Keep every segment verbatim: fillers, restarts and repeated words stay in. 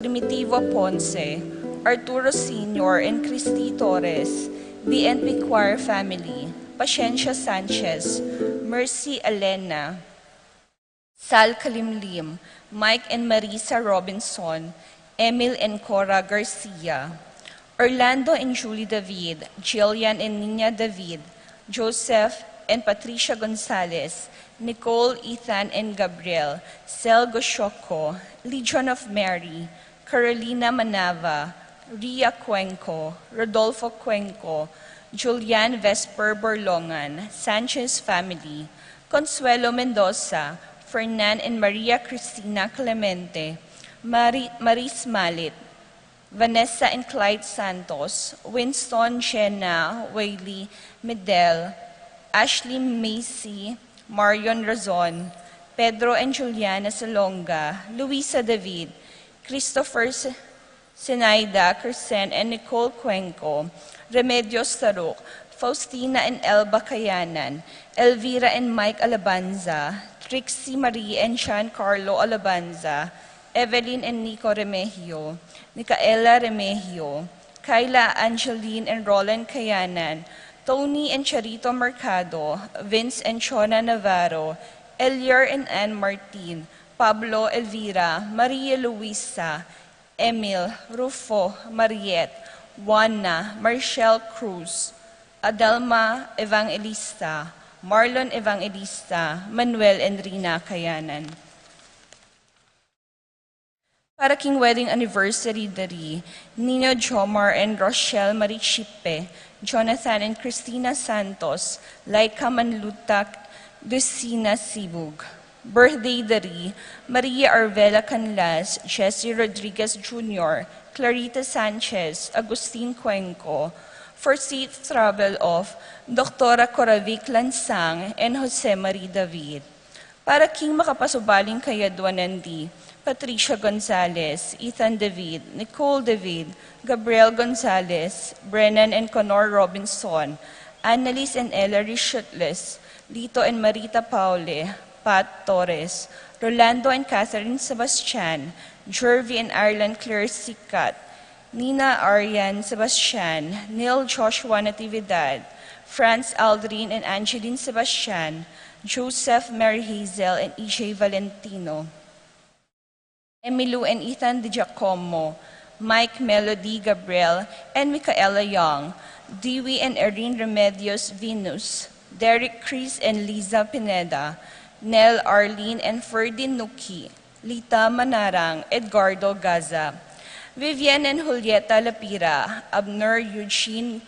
Primitivo Ponce, Arturo Senior and Christy Torres, B N P Choir family, Pasiencia Sanchez, Mercy Elena, Sal Kalimlim, Mike and Marisa Robinson, Emil and Cora Garcia, Orlando and Julie David, Jillian and Nina David, Joseph and Patricia Gonzalez, Nicole, Ethan and Gabriel, Sel Goshoco, Legion of Mary, Carolina Manava, Ria Cuenco, Rodolfo Cuenco, Julian Vesper Borlongan, Sanchez family, Consuelo Mendoza, Fernan and Maria Cristina Clemente, Mari-, Maris Malit, Vanessa and Clyde Santos, Winston, Jenna, Whaley, Midel, Ashley, Macy, Marion Razon, Pedro and Juliana Salonga, Luisa David, Christopher S-, Sinaida, Crescent and Nicole Cuenco, Remedios Taruk, Faustina and Elba Kayanan, Elvira and Mike Alabanza, Trixie Marie and Giancarlo Alabanza, Evelyn and Nico Remehio, Micaela Remehio, Kyla, Angeline and Roland Kayanan, Tony and Charito Mercado, Vince and Chona Navarro, Elier and Ann Martin, Pablo, Elvira, Maria Luisa, Emil, Rufo, Mariet, Juana, Marshall Cruz, Adelma Evangelista, Marlon Evangelista, Manuel and Rina Kayanan. Para king wedding anniversary da ri Nino Jomar and Rochelle Marie Chipe, Jonathan and Christina Santos, Laika Manlutak, Lucina Sibug. Birthday da ri Maria Arvela Canlas, Jesse Rodriguez Junior, Clarita Sanchez, Agustin Cuenco, for safe travel of Doctora Coravic Lansang and Jose Marie David. Para king makapasubaling kayadwanan di Patricia Gonzalez, Ethan David, Nicole David, Gabriel Gonzalez, Brennan and Conor Robinson, Annalise and Ella Richetles, Lito and Marita Paule, Pat Torres, Rolando and Catherine Sebastian, Jervy and Ireland Claire Sikat, Nina Arian Sebastian, Neil Joshua Natividad, Franz Aldrin and Angeline Sebastian, Joseph Mary Hazel and E J Valentino, Emilu and Ethan Di Giacomo, Mike Melody Gabriel and Micaela Young, Dewey and Erin Remedios Venus, Derek Chris and Liza Pineda, Nel Arlene and Ferdin Nuki, Lita Manarang, Edgardo Gaza, Vivian and Julieta Lapira, Abner Eugene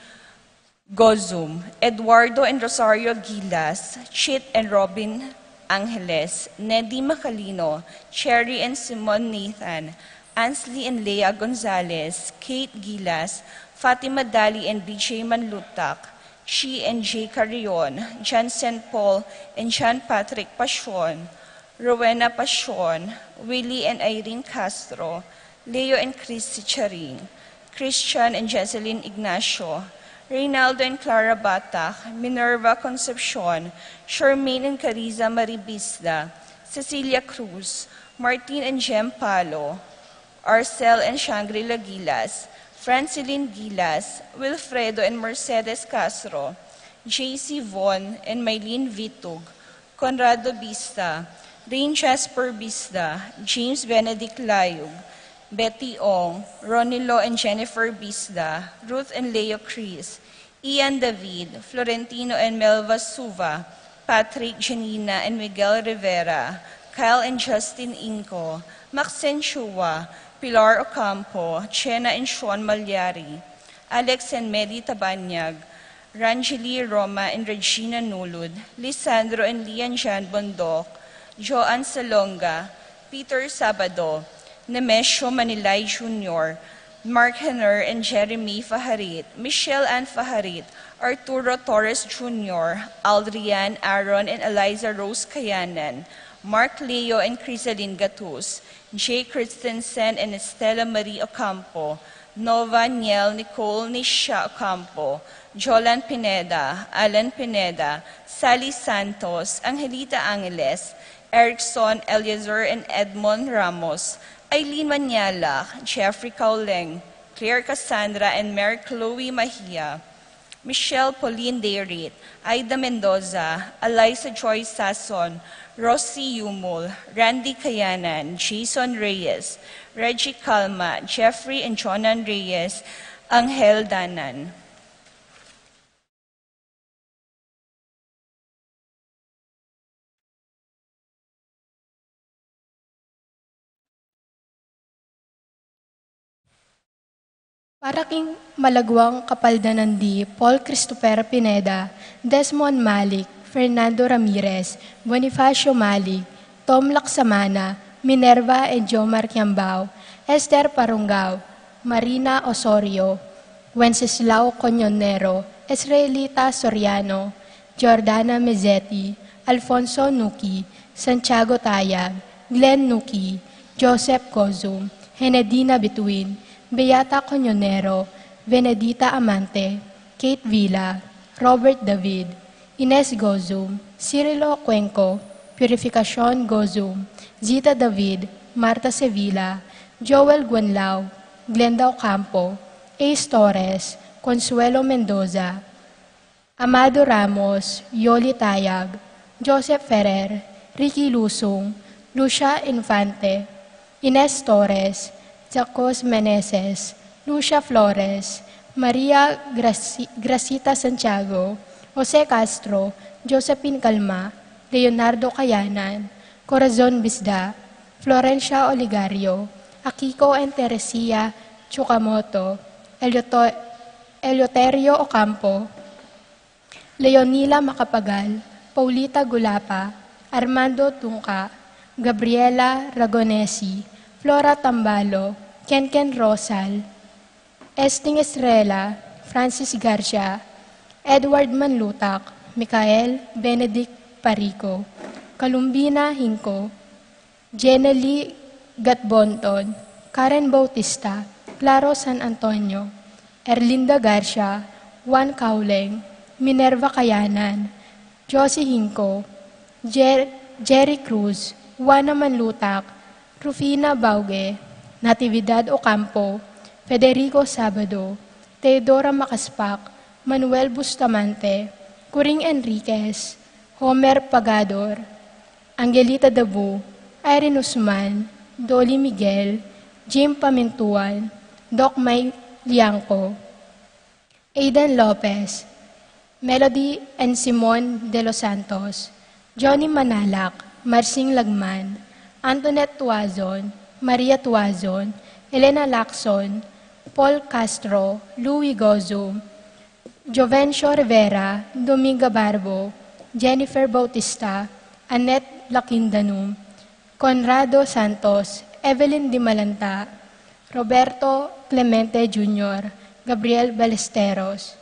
Gozum, Eduardo and Rosario Gilas, Chit and Robin Angeles, Nedi Macalino, Cherry and Simon Nathan, Ansley and Lea Gonzalez, Kate Gilas, Fatima Dali and B J Manlutak, Chi and J Carrion, Johnson Paul and John Patrick Pasion, Rowena Pasion, Willie and Irene Castro, Leo and Chris Sicharing, Christian and Jocelyn Ignacio, Reynaldo and Clara Batak, Minerva Concepcion, Charmaine and Carissa Marie Bisda, Cecilia Cruz, Martin and Jem Palo, Arcel and Shangri-La Gilas, Francilin Gilas, Wilfredo and Mercedes Castro, J C Von and Mylene Vitug, Conrado Bista, Rain Jasper Bista, James Benedict Layug, Betty Ong, Ronilo and Jennifer Bista, Ruth and Leo Cruz, Ian David, Florentino and Melva Suva, Patrick, Janina and Miguel Rivera, Kyle and Justin Inco, Maxine Chua, Pilar Ocampo, Chena and Sean Malyari, Alex and Medi Tabanyag, Ranjeli Roma and Regina Nulud, Lisandro and Lian Jan Bondoc, Joan Salonga, Peter Sabado, Nemesio Manilay Junior, Mark Henner and Jeremy Fajarit, Michelle Ann Fajarit, Arturo Torres Junior, Aldrian, Aaron and Eliza Rose Kayanan, Mark Leo and Crisalin Gatus, Jay Christensen and Estela Marie Ocampo, Nova, Niel, Nicole, Nisha Ocampo, Jolan Pineda, Alan Pineda, Sally Santos, Angelita Angeles, Erickson, Eliezer and Edmond Ramos, Eileen Manialak, Jeffrey Cauleng, Claire Cassandra and Mary Chloe Mahia, Michelle Pauline Dayrit, Aida Mendoza, Eliza Joy Sason, Rosie Yumul, Randy Kayanan, Jason Reyes, Reggie Calma, Jeffrey and Jonan Reyes, Angel Danan. Para king malagwang kapaldanan di Paul Christopher Pineda, Desmond Malik, Fernando Ramirez, Bonifacio Malik, Tom Laksamana, Minerva and Jomar Kiambao, Esther Parungao, Marina Osorio, Wenceslao Coñonero, Israelita Soriano, Jordana Mezzetti, Alfonso Nuki, Santiago Tayag, Glenn Nuki, Joseph Gozum, Henedina Bituin, Beata Coñonero, Venedita Amante, Kate Villa, Robert David, Ines Gozum, Cirilo Cuenco, Purificacion Gozum, Zita David, Marta Sevilla, Joel Guanlao, Glenda Ocampo, Ace Torres, Consuelo Mendoza, Amado Ramos, Yoli Tayag, Joseph Ferrer, Ricky Lusung, Lucia Infante, Ines Torres, Jacos Meneses, Lucia Flores, Maria Graci-, Gracita Santiago, Jose Castro, Josephine Calma, Leonardo Kayanan, Corazon Bisda, Florencia Oligario, Akiko and Teresia Chukamoto, Elioto-, Eleuterio Ocampo, Leonila Macapagal, Paulita Gulapa, Armando Tungka, Gabriela Ragonesi, Flora Tambalo, Kenken Rosal, Esting Estrella, Francis Garcia, Edward Manlutak, Michael Benedict Parico, Kalumbina Hinco, Jenely Gatbonton, Karen Bautista, Claro San Antonio, Erlinda Garcia, Juan Cauleng, Minerva Kayanan, Josie Hinco, Jer-, Jerry Cruz, Juana Manlutak, Rufina Bauge, Natividad Ocampo, Federico Sabado, Teodora Macaspac, Manuel Bustamante, Coring Enriquez, Homer Pagador, Angelita Dabu, Irene Usman, Dolly Miguel, Jim Pamintuan, Doc May Liangco, Aiden Lopez, Melody and Simon De Los Santos, Johnny Manalak, Marsing Lagman, Antoinette Tuazon, Maria Tuazon, Elena Lacson, Paul Castro, Louis Gozo, Jovencio Rivera, Dominga Barbo, Jennifer Bautista, Annette Lakindanum, Conrado Santos, Evelyn Dimalanta, Roberto Clemente Junior, Gabriel Ballesteros.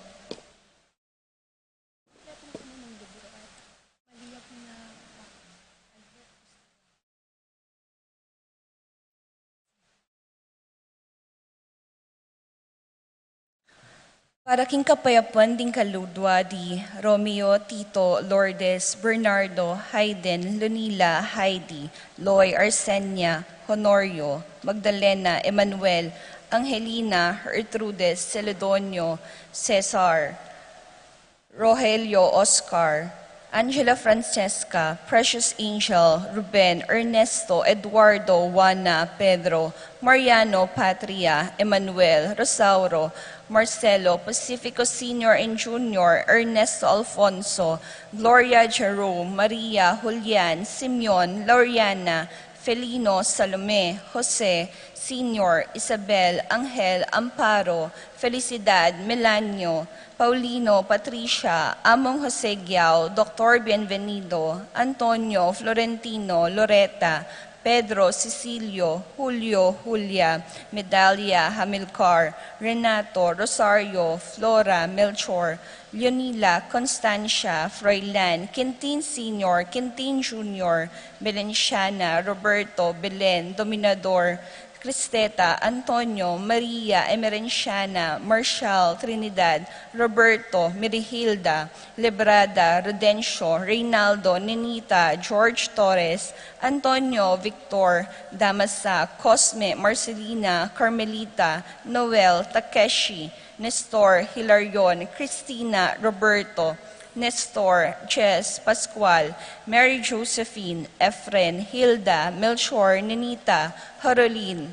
Para king kapayapan ding kaludwa di Romeo, Tito, Lourdes, Bernardo, Hayden, Lunila, Heidi, Loy, Arsenia, Honorio, Magdalena, Emmanuel, Angelina, Gertrudes, Celedonio, Cesar, Rogelio, Oscar, Angela, Francesca, Precious, Angel, Ruben, Ernesto, Eduardo, Juana, Pedro, Mariano, Patria, Emmanuel, Rosauro, Marcelo, Pacifico Senior and Junior, Ernesto, Alfonso, Gloria, Jerome, Maria, Julian, Simeon, Laureana, Felino, Salome, Jose, Senior, Isabel, Angel, Amparo, Felicidad, Melanio, Paulino, Patricia, Among Jose Giao, Doctor Bienvenido, Antonio, Florentino, Loreta, Pedro, Cecilio, Julio, Julia, Medalia, Hamilcar, Renato, Rosario, Flora, Melchor, Leonila, Constancia, Froilan, Quintin Senior, Quintin Junior, Belenciana, Roberto, Belen, Dominador, Cristeta, Antonio, Maria, Emerenciana, Marshall, Trinidad, Roberto, Mirihilda, Lebrada, Rodencio, Reynaldo, Nenita, George Torres, Antonio, Victor, Damasa, Cosme, Marcelina, Carmelita, Noel, Takeshi, Nestor, Hilarion, Cristina, Roberto, Nestor, Jess, Pascual, Mary Josephine, Efren, Hilda, Melchor, Nenita, Harolin,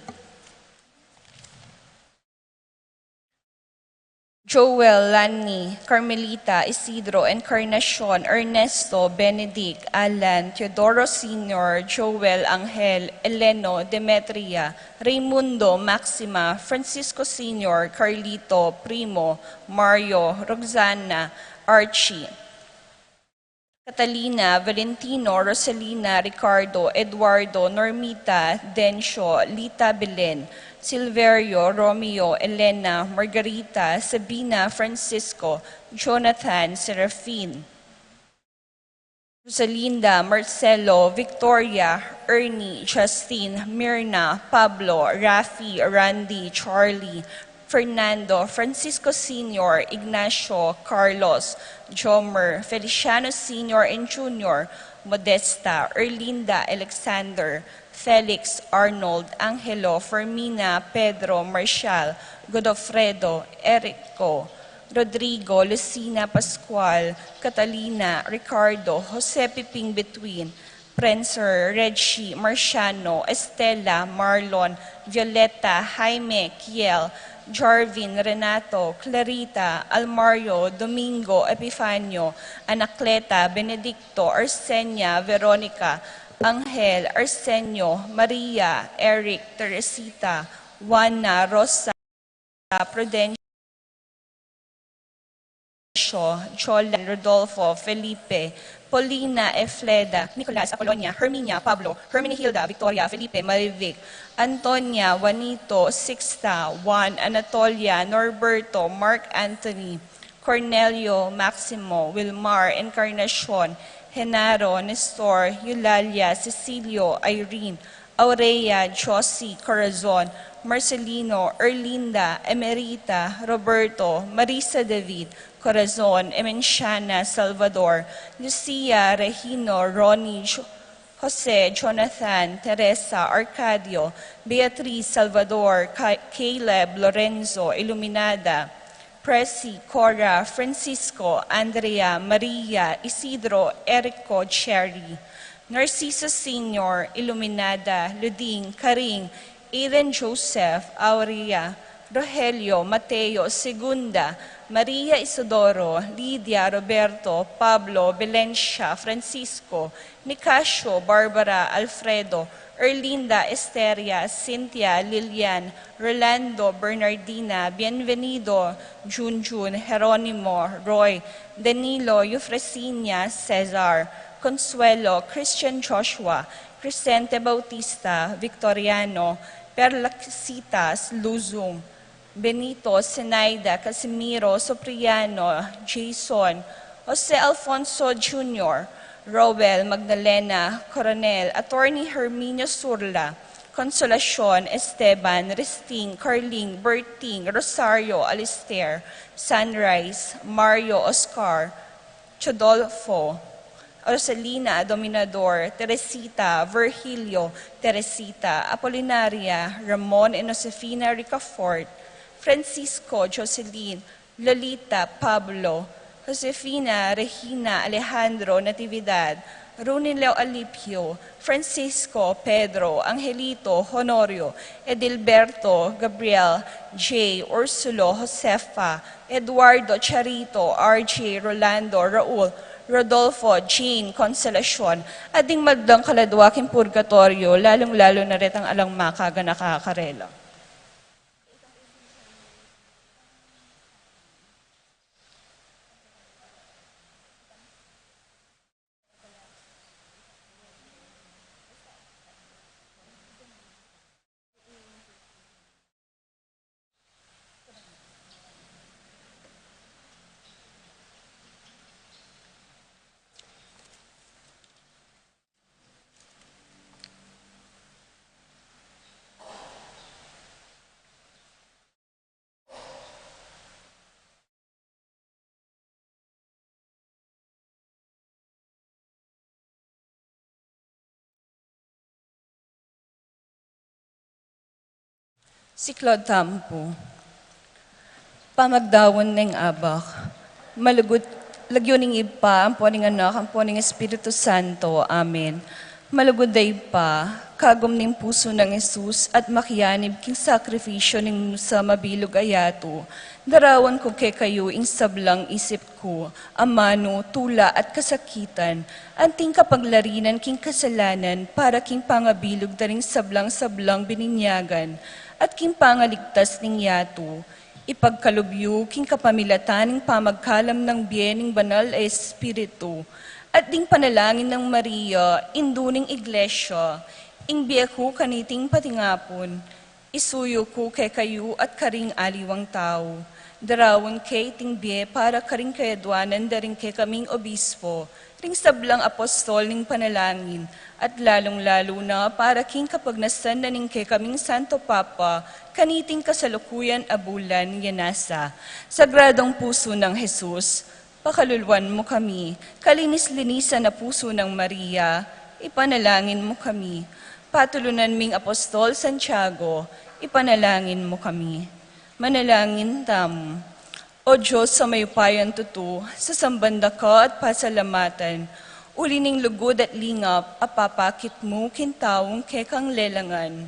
Joel, Lani, Carmelita, Isidro, Encarnacion, Ernesto, Benedict, Alan, Teodoro Senior, Joel, Angel, Eleno, Demetria, Raymundo, Maxima, Francisco Senior, Carlito, Primo, Mario, Roxana, Archie, Catalina, Valentino, Rosalina, Ricardo, Eduardo, Normita, Dencio, Lita, Belen, Silverio, Romeo, Elena, Margarita, Sabina, Francisco, Jonathan, Serafin, Rosalinda, Marcelo, Victoria, Ernie, Justin, Mirna, Pablo, Rafi, Randy, Charlie, Fernando, Francisco Senior, Ignacio, Carlos, Jomer, Feliciano Senior and Junior, Modesta, Erlinda, Alexander, Felix, Arnold, Angelo, Fermina, Pedro, Marshall, Godofredo, Erico, Rodrigo, Lucina, Pascual, Catalina, Ricardo, Jose Piping Between, Prenser, Reggie, Marciano, Estela, Marlon, Violeta, Jaime, Kiel, Jarvin, Renato, Clarita, Almario, Domingo, Epifanio, Anacleta, Benedicto, Arsenia, Veronica, Angel, Arsenio, Maria, Eric, Teresita, Juana, Rosa, Prudencio, Jolan, Rodolfo, Felipe, Paulina, Efleda, Nicolas, Apolonia, Herminia, Pablo, Herminihilda, Victoria, Felipe, Marivic, Antonia, Juanito, Sixta, Juan, Anatolia, Norberto, Mark Anthony, Cornelio, Maximo, Wilmar, Encarnacion, Genaro, Nestor, Eulalia, Cecilio, Irene, Aurea, Josie, Corazon, Marcelino, Erlinda, Emerita, Roberto, Marisa, David, Corazon, Emenciana, Salvador, Lucia, Regino, Ronnie, Jo-, Jose, Jonathan, Teresa, Arcadio, Beatriz, Salvador, Ca-, Caleb, Lorenzo, Iluminada, Presi, Cora, Francisco, Andrea, Maria, Isidro, Erico, Cherry, Narciso Senior, Iluminada, Luding, Karing, Eden, Joseph, Aurea, Rogelio, Mateo, Segunda, Maria, Isidoro, Lydia, Roberto, Pablo, Belencia, Francisco, Nicasio, Barbara, Alfredo, Erlinda, Esteria, Cynthia, Lilian, Rolando, Bernardina, Bienvenido, Junjun, Jeronimo, Roy, Danilo, Eufrasinia, Cesar, Consuelo, Christian, Joshua, Crescente, Bautista, Victoriano, Perlacitas, Luzon, Benito, Zenaida, Casimiro, Sopriano, Jason, Jose Alfonso Junior, Roel, Magdalena, Coronel, Attorney Herminio Surla, Consolacion, Esteban, Risting, Carling, Berting, Rosario, Alistair, Sunrise, Mario, Oscar, Chodolfo, Rosalina, Dominador, Teresita, Virgilio, Teresita, Apolinaria, Ramon and Josefina Ricafort, Francisco, Jocelyn, Lolita, Pablo, Josefina, Regina, Alejandro, Natividad, Runilio, Alipio, Francisco, Pedro, Angelito, Honorio, Edilberto, Gabriel, Jay, Ursulo, Josefa, Eduardo, Charito, R J, Rolando, Raul, Rodolfo, Jean, Consolacion, at ding magdang kaladwa king purgatoryo, lalung-lalu na retang alang makaganaka karela. Siklaud tamu pu. Pamagdaun ning abak. Malugud, lagyu ning Ibpa, ampo ning Anak, ampo ning Espiritu Santo. Amen. Malugud a Ibpa, kagum ning pusu nang Jesus at makianib king sakrifisyu ning mabilug a yatu, daraun ku kekayu ing sablang isip ku, amanu, tula at kasakitan, anting kapaglarinan king kasalanan para king pangabilug da ring sablang-sablang bininyagan at king pangaligtas ning yatu. Ipagkalub yu king kapamilatan ning pamagkalam nang bie ning Banal a Espiritu at ding panalangin nang Maria, indu ning Iglesia, ing bie ku kaniting patingapun, isuyu ku kekayu at karing aliwang tau. Daraun ke iting bie para karing kayaduanan da ring kekaming obispo, ring sablang apostol ning panalangin, at lalung-lalu na para king kapagnasan na ning kekaming Santo Papa, kaniting kasalukuyan a bulan. Yana sa. Sagradong pusu nang Jesus, pakaluluan mu kami. Kalinis-linisan a pusu nang Maria, ipanalangin mu kami. Patulunan ming Apostol Santiago, ipanalangin mu kami. Manalangin tamu. O Dios a mayupayang tutu, sasamban da ka at pasalamatan, uli ning lugud at lingap a papakit mu king taung kekang lelangan.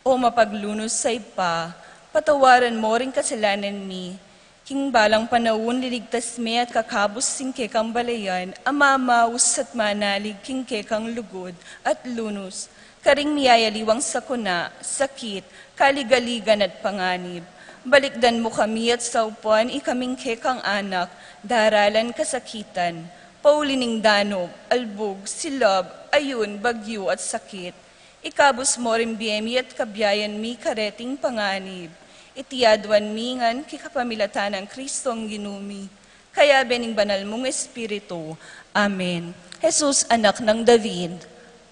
O mapaglunus a Ibpa, patawaran mu ring kasalanan mi, king balang panaun liligtas me at kakabus king kekang balayan a mamaus at manalig king kekang lugud at lunus, karing miyayaliwang sakuna, sakit, kaligaligan at panganib. Balikdan mu kami at saupan ikaming kekang anak, daralan kasakitan, pauli ning danup, albug, silab, ayun, bagyu at sakit. Ikabus mu ring bie mi at kabiayan mi kareting panganib. Iti aduan mi ngan king kapamilatan nang Kristong Ginu mi, kayabe ning Banal mung Espiritu. Amen. Jesus, Anak nang David,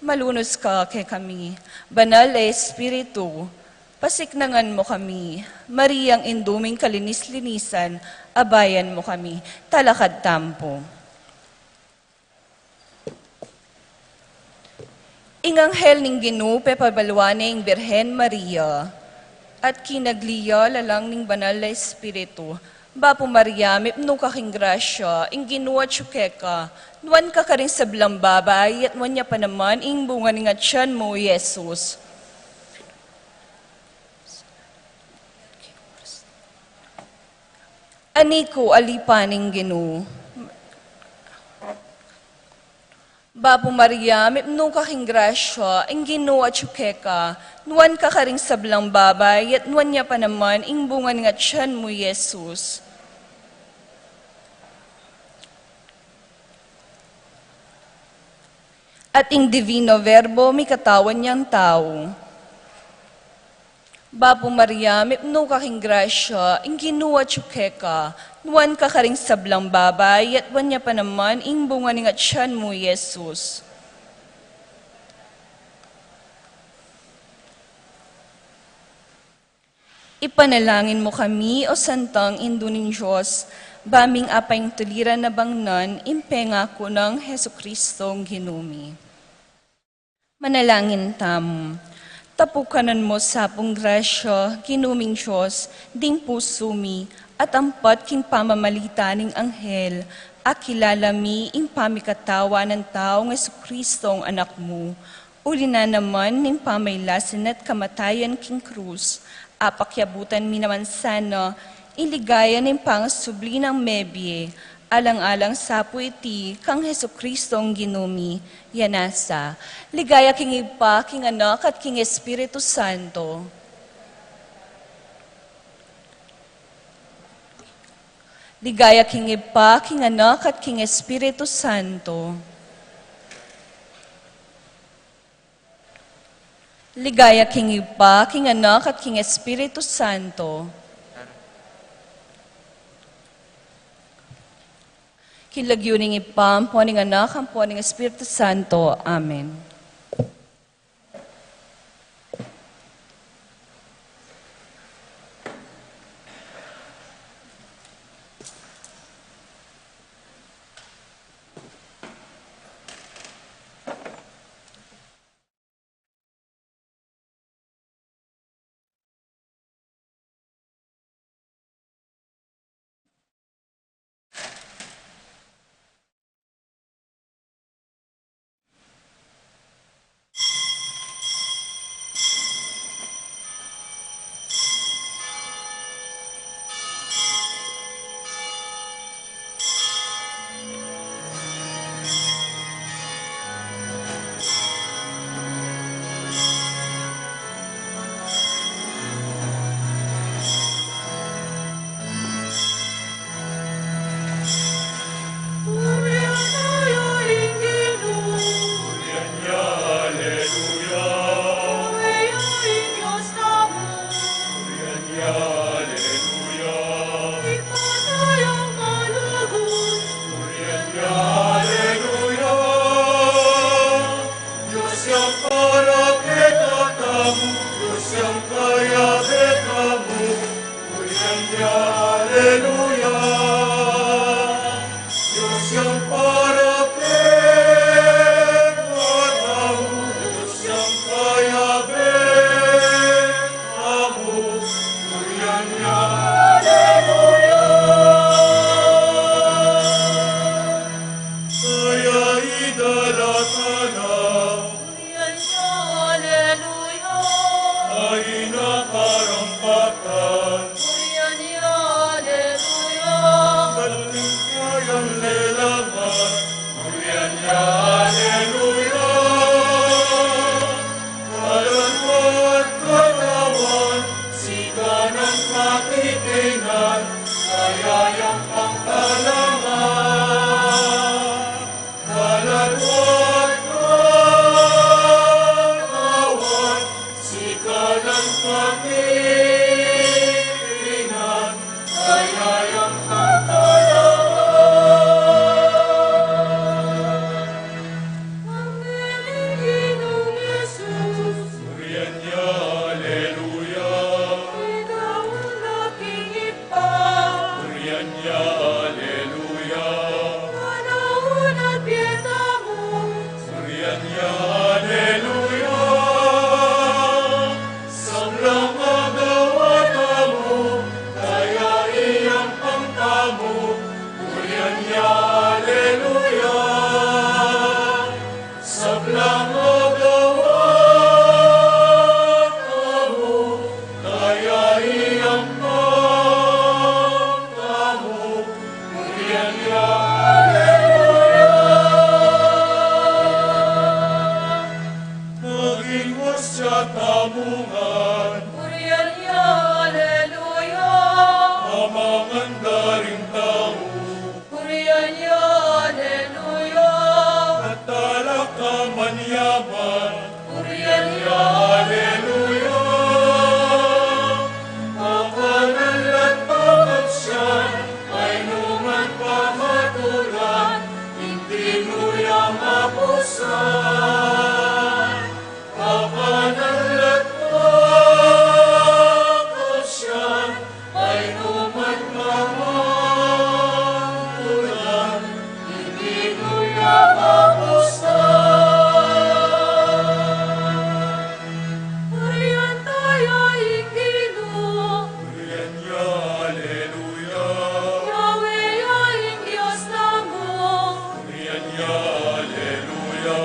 malunus ka kekami. Banal a Espiritu, pasiknangan mu kami. Mariang indu ming kalinis-linisan, abayan mu kami. Talakad tamu pu. Ing anghel ning Ginu pepabaluan ne ing Birhen Maria, at kinagli ya lalang ning Banal a Espiritu. Bapu Maria, mipnu ka king grasya, ing Ginu atyu keka, nuan ka karing sablang babai, at nuan ya pa naman ing bunga ning atian mu, Jesus. Ani ku, alipan ning Ginu. Bapu Maria, mipnu ka king grasya, ing Ginu atyu keka, nuan ka karing sablang babai, at nuan ya pa naman ing bunga ning atian mu, Jesus. At ing Divino Verbo mikatawan yang tau. Bapu Maria, mipnu ka king grasya, ing Ginu atyu keka, nuan ka karing sablang babai, at nuan ya pa naman ing bunga ning atian mu, Jesus. Ipanalangin mu kami, O Santang Indu ning Dios, ba ming apaintuliran na bangnan ing pengaku nang Jesucristong Ginu mi. Manalangin tamu. Tapukanan mu sa pung grasya, Ginu ming Dios, ding pusu mi, at ampat king pamamalita ning anghel, akilala mi ing pamikatawan nang taung Jesucristong Anak mu, uli na naman ning pamailasan at kamatayan king krus, apakyabutan mi naman sana ing ligaya ning pangasubli nang mebie, alang-alang sa pu iti kang Jesucristong Ginu mi. Yana sa. Ligaya king Ibpa, king Anak, at king Espiritu Santo. Ligaya king Ibpa, king Anak, at king Espiritu Santo. Ligaya king Ibpa, king Anak, at king Espiritu Santo. King lagyu ning Ibpa, ampo ning Anak, ampo ning Espiritu Santo. Amen. Purian ya, aleluya. Kaya idalatan na. Purian ya, aleluya. Ay na karampatan. Purian ya, aleluya. Baling kayang lelangan. Purian ya, aleluya. Kaladwa at katawan, sikanan, patikinan, kaya yang pangkalangan. Kaladwa at katawan, sikanan, patikinan, kaya yang pangkalangan. Ang Ginung Jesus. Purian ya, aleluya. Ikaw ang aking Ibpa. Purian ya, aleluya. Panaun at bie tamu. Purian ya, aleluya. Sablang agawa tamu, kaya iyampang tamu. Purian ya, aleluya. Sablang agawa tamu, kaya iyampang tamu. Purian ya, aleluya. Maging hostia tamu ngan. Purian ya, aleluya. Amangan da ring tau. Purian ya, aleluya. At talakaman yaman. Purian ya, aleluya. Pakanan la't pakaksian, ay numan pamatulan, ing tinu yang apusan. Pakanan la't pakaksian, ay numan pamatulan, ing tinu yang apusan. Purian taya ing Ginu. Purian ya, aleluya. Yahweh ya ing Dios tamu. Purian ya, aleluya.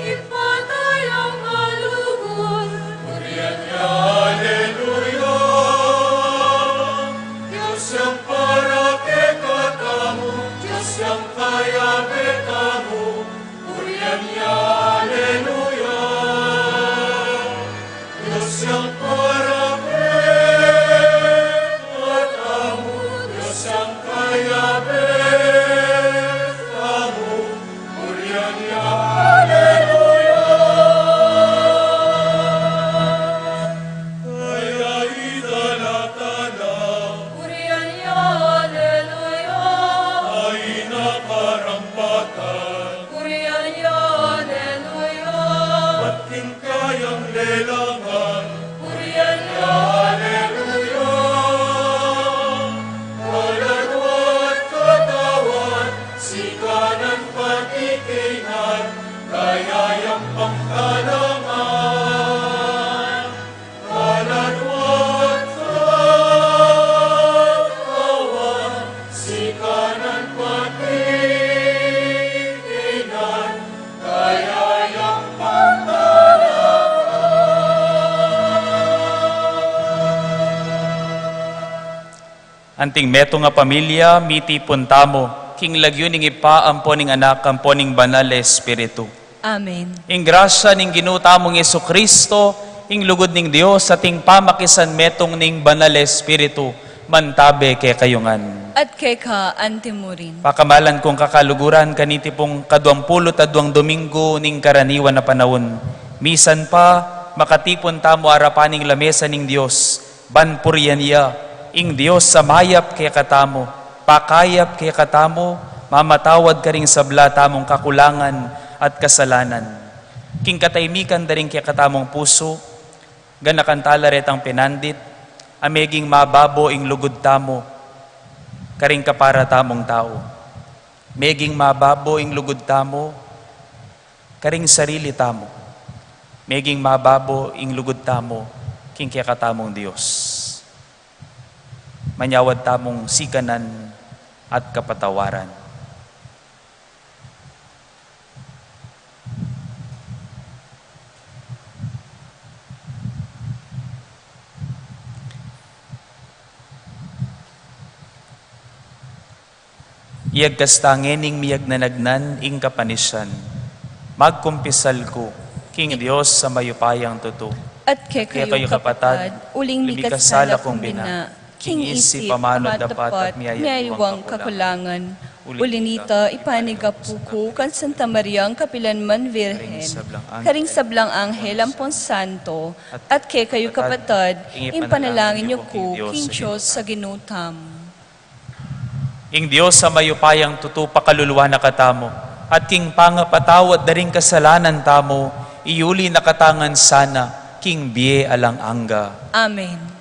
Ibpa taya malugud. Purian ya, aleluya. Dios yang para kekatamu, Dios yang kayabe tamu. Purian ya, aleluya. Dios yang para kekatamu, Dios yang kayabe tamu. Purian ya, aleluya. Kaya idalatan na. Purian ya, aleluya. Ay na karampatan. Purian ya, aleluya. Baling kayang lelangan. Purian ya, aleluya. Kaladwa at katawan, sikanan, patikinan, kaya yang pangkalangan. Kaladwa at katawan, sikanan, patikinan, kaya yang pangkalangan. Anting metung a pamilya, mitipun tamu king lagyu ning Ibpa, ampo ning Anak, ampo ning Banal a Espiritu. Amen. Ing grasya ning Ginu tamung Jesucristo, ing lugud ning Dios, at ing pamakisanmetung ning Banal a Espiritu, mantabe kekayu ngan. At keka antimurin. Pakamalan kung kakaluguran, kaniti pung kaduang pulu't aduang Dominggu ning karaniwan a panaun, misan pa makatipun tamu arapan ning lamesa ning Dios, ban purian ya ing Dios a mayap kekatamu, pakayap kekatamu, mamatawad karing sabla tamung kakulangan at kasalanan. King kataimikan da ring kekatamung pusu, ganakan tala retang penandit a meging mababo ing lugud tamu karing kapara tamung tau. Meging mababo ing lugud tamu karing sarili tamu. Meging mababo ing lugud tamu king kekatamung Dios. Manyawad tamung sikanan at kapatawaran. Iyagkas ta ngening miyagnanagnan ing kapanisian. Magkumpisal ku king Dios a mayupayang tutu. At kekayu, kapatad, uling mikasala kung bina, king isip, amanu, dapat, at miyayaliwang kakulangan. Uli nita, ipanyawad ku kang Santa Mariang kapilanman Virgen, karing sablang anghel ampong santo, at kekayu, kapatad, ing panalangin yu ku king Dios a Ginu tamu. Ing Dios a mayupayang tutu pakaluluan na katamu, at king pangapatawad da ring kasalanan tamu, iyuli na katamu ngan sana king bie alang angga. Amen.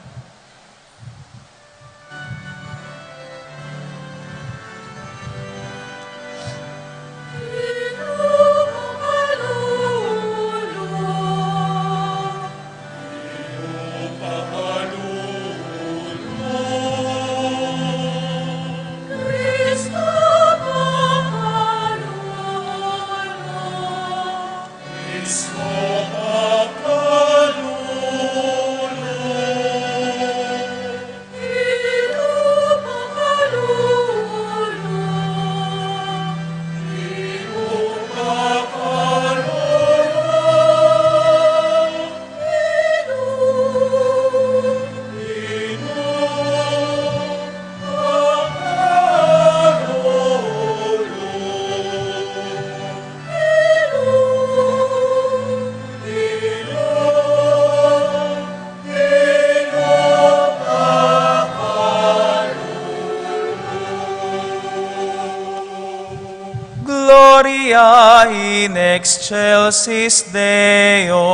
Gloria in excelsis Deo.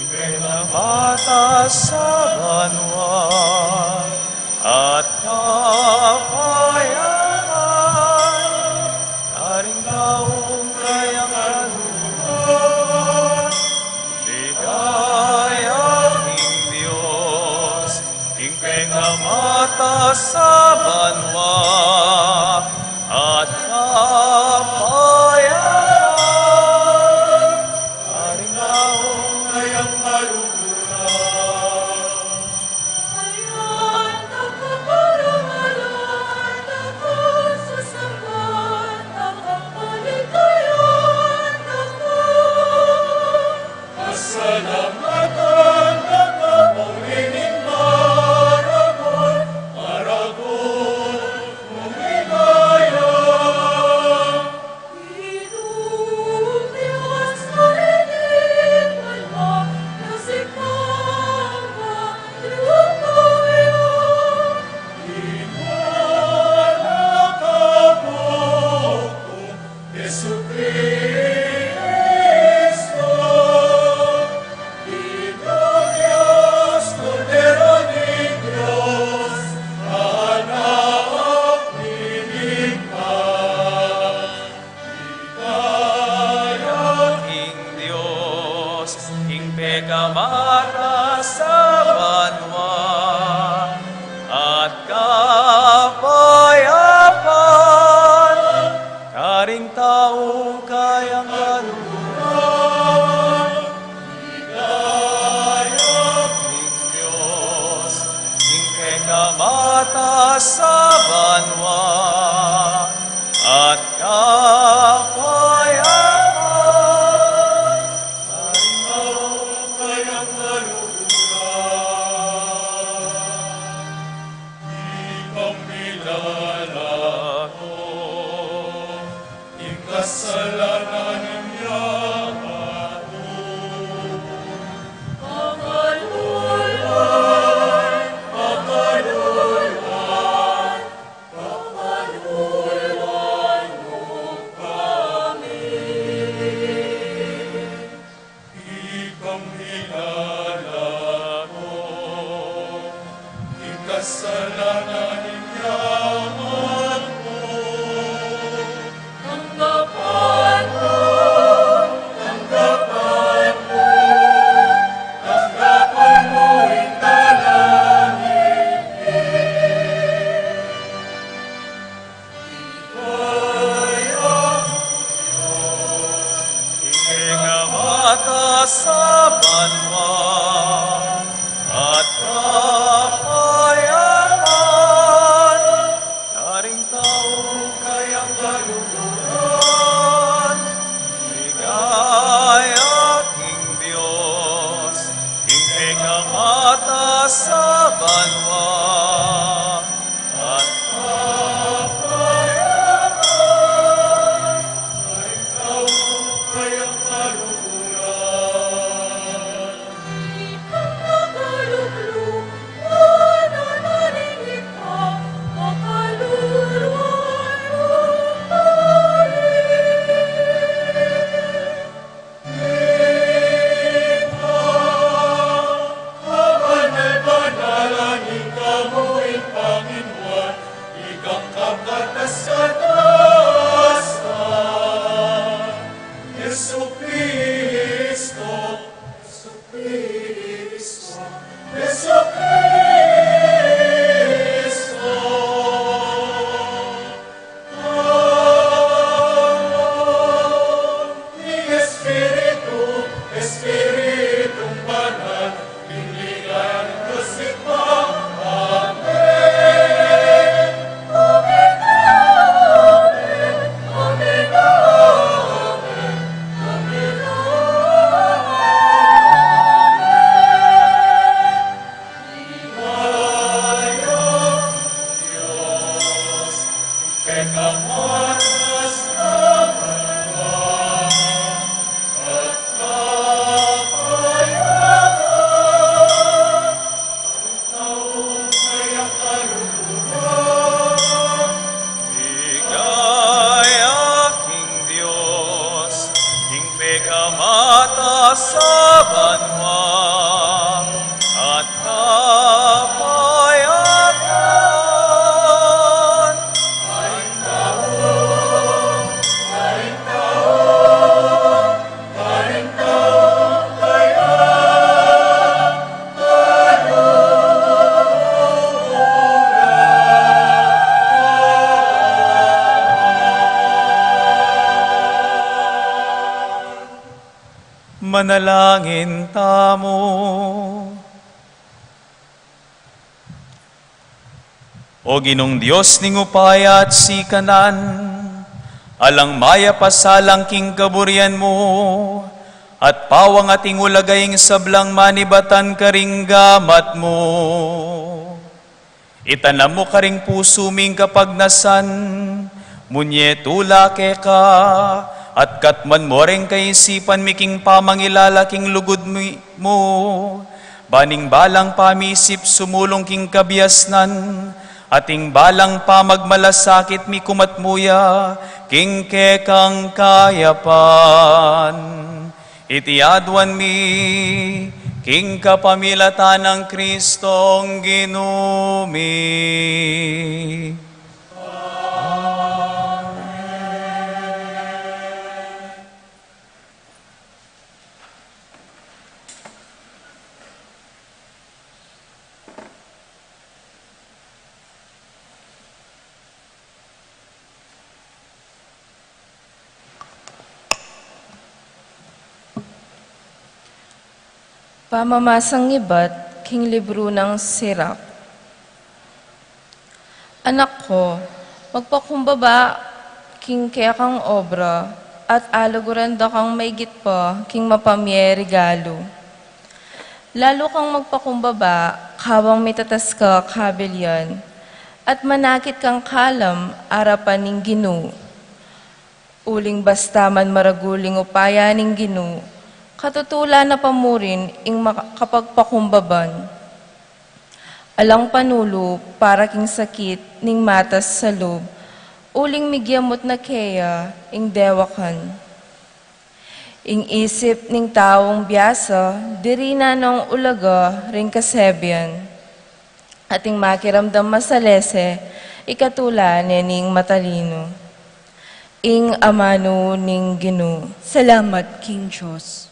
Ipinamata sa banua at kapayapan, karing taung kayang kaluguran. Ligaya king Dios, ing pengamata sa banua at kapayapan, karing taung kayang kaluguran. King Dios, king pengamata sa banua at kapayapan, karing taung kayang kaluguran. King Dios, king pengamata sa banua at kapayapan, karing taung kayang kaluguran. Ikang milalako ing kasalanan ning yatu. Pakaluluan, pakaluluan, pakaluluan mu kami. Ikang milalako ing kasalanan ning yatu. Tanggap sa banua at kapayapan karing taung kayang kaluguran. Ligaya king Dios, king pekamatasan banua at kapayapan karing taung kayang kaluguran. Ikang kapatasan, Jesucristo, Jesucristo, Jesucristo. Amen. Ning Espiritu, Espiritung Banal, king ligaya ning Dios Ibpa. Amen. Amen. Amen. Amen. Amen. Ligaya king Dios, king pekamatasan banua at kapayapan. Manalangin tamu. O Ginung Dios ning upaya at sikanan, alang mayap a salang king kaburian mu, at pawang ating ulaga ing sablang manibatan karing gamat mu. Itanam mu karing pusu mi ing kapagnasan, munye tula keka, at katmuan mu ring kaisipan mi king pamangilala king lugud mi, mu, ban ing balang pamisip sumulung king kabiasnan, at ing balang pamagmalasakit mikumat mu ya king kekang kayapan. Iti aduan mi king kapamilatan nang Kristong Ginu mi. Pamamasang ibat king libru nang Sirak. Anak ko, magpakumbaba king kekang obra, at aluguran da kang maigit pa king mapamie regalu. Lalu kang magpakumbaba, kabang mitatas ka kabilian, at manakit kang kalam arapan ning Ginu. Uling basta man maragul ing upaya ning Ginu, katutulan na pa mu rin ing maka-, kapagpakumbaban. Alang panulu para king sakit ning matas sa lub, uling migyamut na keya ing dewakan. Ing isip ning taung biasa, diri na nung ulaga ring kasebian. At ing makiramdam masalese, ikatula ne ning matalinu. Ing amanu ning Ginu. Salamat king Dios.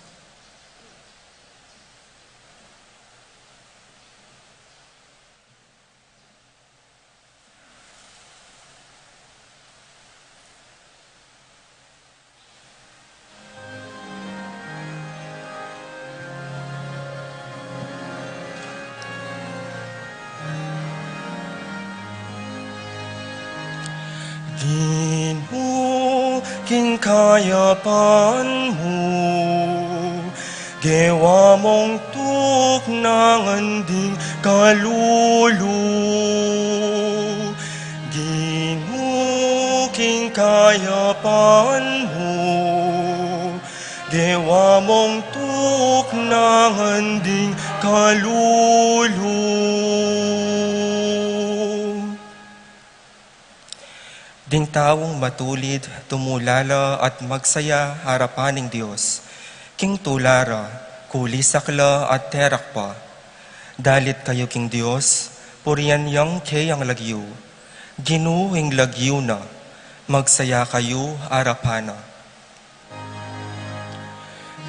king kayapan mu, gewa mong tuknangan ding kalulu. Ginu, king kayapan mu, gewa mong tuknangan ding kalulu. Ding taung matulid, tumula la at magsaya arapan ning Dios. King tula ra, kulisak la at terakpa. Dalit kayu king Dios, purian yang keyang lagyu. Ginu ing lagyu na, magsaya kayu arapan na.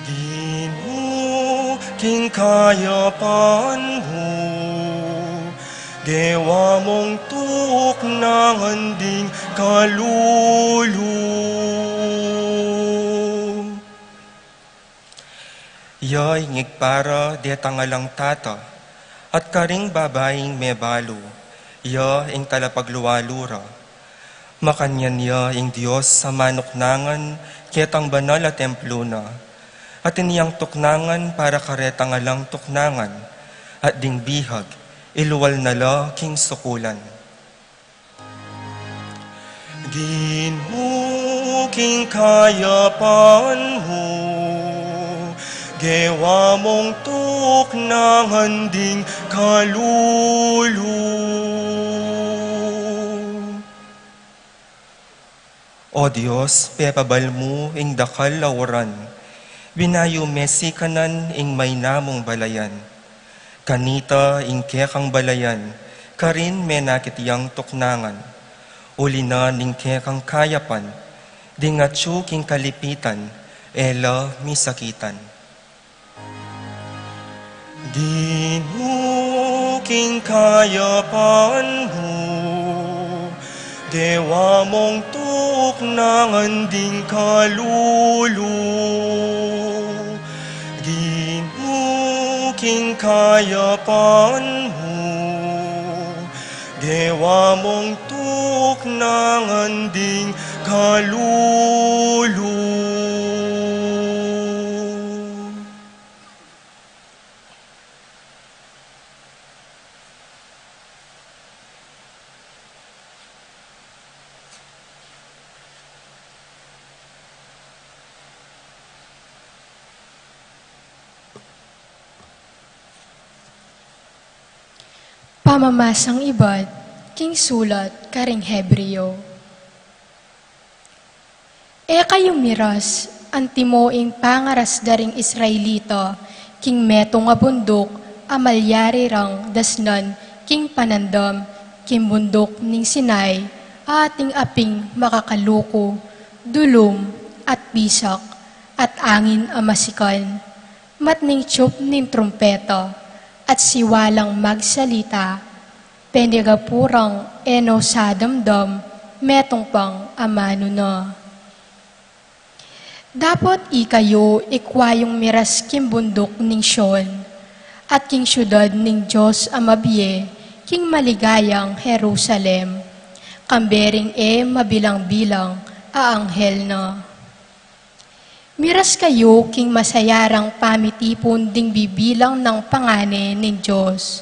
Ginu, king kayapan mu, gewa mong tuknangan ding kalulu. Ya ing Ibpa ra detang alang tata, at karing babaing mebalu, ya ing talapaglualu ra. Makanyan ya ing Dios a manuknangan ketang banal a templu na, at inyang tuknangan para karetang alang tuknangan, at ding bihag, ilual na la king sukulan. Ginu, king kayapan mu, gewa mong tuknangan ding kalulu. O Dios, pepabal mu ing dakal a uran, binayu me sikanan ing maina mung balayan. Kanita ing kekang balayan, karin menakit yang tuknangan. Uli na ning kekang kayapan, ding atyu king kalipitan, e la misakitan. Ginu, king kayapan mu, gewa mong tuknangan ding kalulu. Ginu, king kayapan mu, gewa mong tuknangan ding kalulu. Pamamasang ibat king sulat karing Hebreo. E kayu miras, antimo ing pangaras da ring Israelita king metung a bunduk a malyari rang dasnan king panandam, king bunduk ning Sinai, ating aping makakaluku, dulum, at pisak, at angin a masikan, matning tiyup ning trumpeta, at siwalang magsalita, penegapu rang e no sa damdam, metung pang amanu na. Dapot ikayu ikwa yung miras king bunduk ning Sion, at king siudad ning Dios a mabie, king maligayang Jerusalem, kambe ring e mabilang-bilang a anghel na. Miras kayu king masayarang pamitipun ding bibilang nang pangane ning Dios,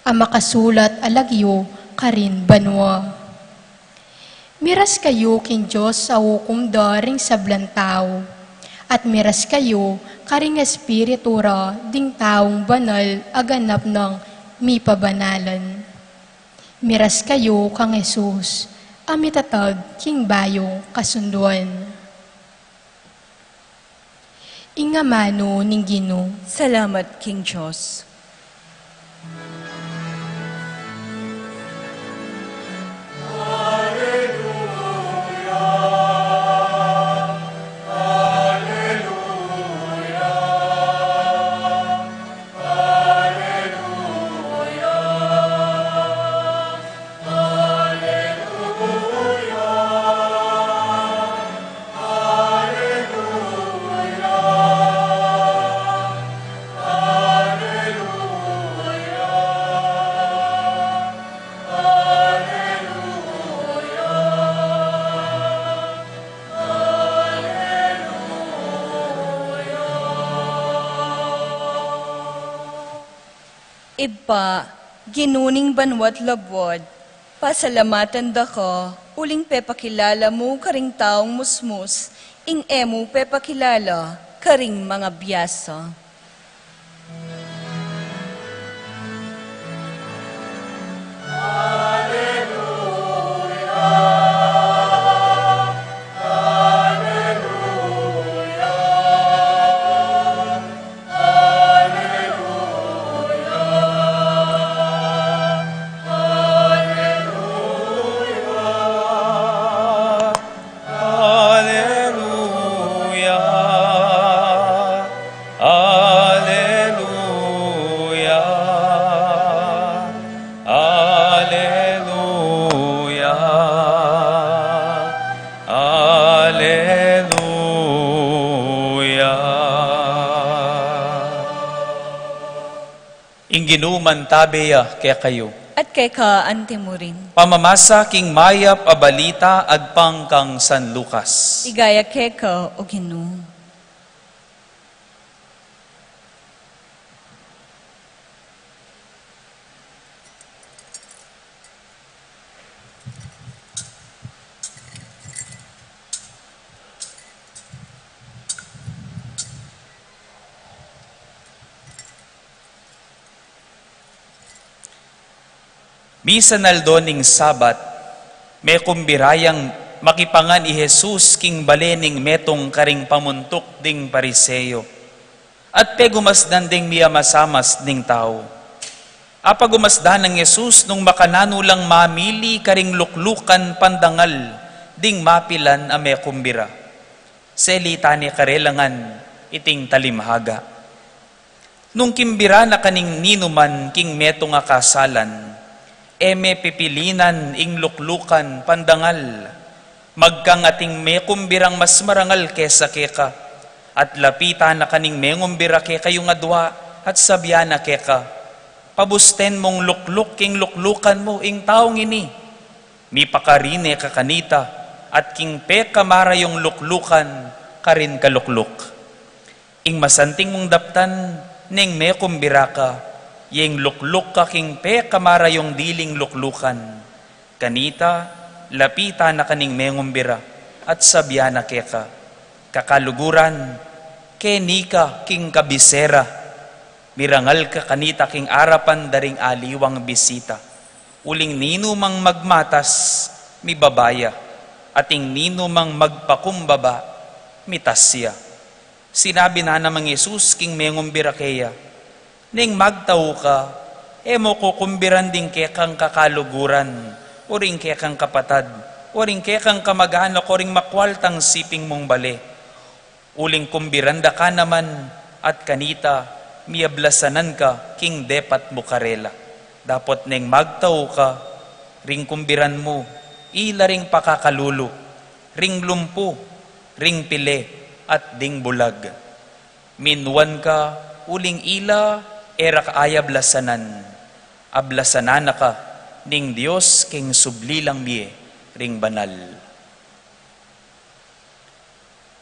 a makasulat a lagyu karin banua. Miras kayu king Dios a ukum da ring sablang tau, at miras kayu karing espiritu ra ding taung banal a ganap nang mipabanalan. Miras kayu kang Jesus, a mitatag king bayung kasunduan. Ing amanu ning Ginu. Salamat king Dios. Ibpa, Ginu ning banua't labuad, pasalamatan da ka uling pepakilala mu karing taung musmus ing e mu pepakilala karing mangabiasa. Aleluya, aleluya, aleluya, aleluya. Ing Ginu mantabe ya kekayu. At keka antimurin. Pamamasa king mayap a balita agpang kang San Lucas. Ligaya keka, O Ginu. Misan aldo ning Sabat, mekumbira yang makipangan i Jesus king bale ning metung karing pamuntuk ding Pariseo, at pegumasdan ding miyamasamas ning tau. Apagumasdan nang Jesus nung makananu lang mamili karing luklukan pandangal ding mapilan a mekumbira. Selita ne karela ngan iting talimhaga. Nung kimbira na kaning ninuman king metung a kasalan, e me pipilinan ing luklukan pandangal. Magkang ating mekumbirang mas marangal kesa keka, at lapitan na kaning mengumbira kekayung adua, at sabian na keka, pabusten mung lukluk king luklukan mu ing taung ini. Mipakarine ka kanita, at king pekamarayung luklukan karin ka lukluk. Ing masanting mung daptan, neng mekumbira ka, yeng lukluk ka king pekamarayung diling luklukan. Kanita, lapitan na kaning mengumbira, at sabian na keka, kakaluguran, keni ka king kabisera. Mirangal ka kanita king arapan da ring aliwang bisita. Uling ninumang magmatas, mibaba ya, at ing ninumang magpakumbaba, mitas ya. Sinabi na namang Jesus king mengumbira keya, neng magtau ka, e mu kukumbiran ding kekang kakaluguran, o ring kekang kapatad, o ring kekang kamag-anak, o ring makwaltang siping mung bale. Uling kumbiran da ka naman, at kanita, miablasanan ka king depat mu karela. Dapot neng magtau ka, ring kumbiran mu, ila ring pakakalulu, ring lumpu, ring pile, at ding bulag. Minuan ka, uling ila, e ra ka ablasanan. Ablasanan na ka ning Dios king subli lang mie ring banal.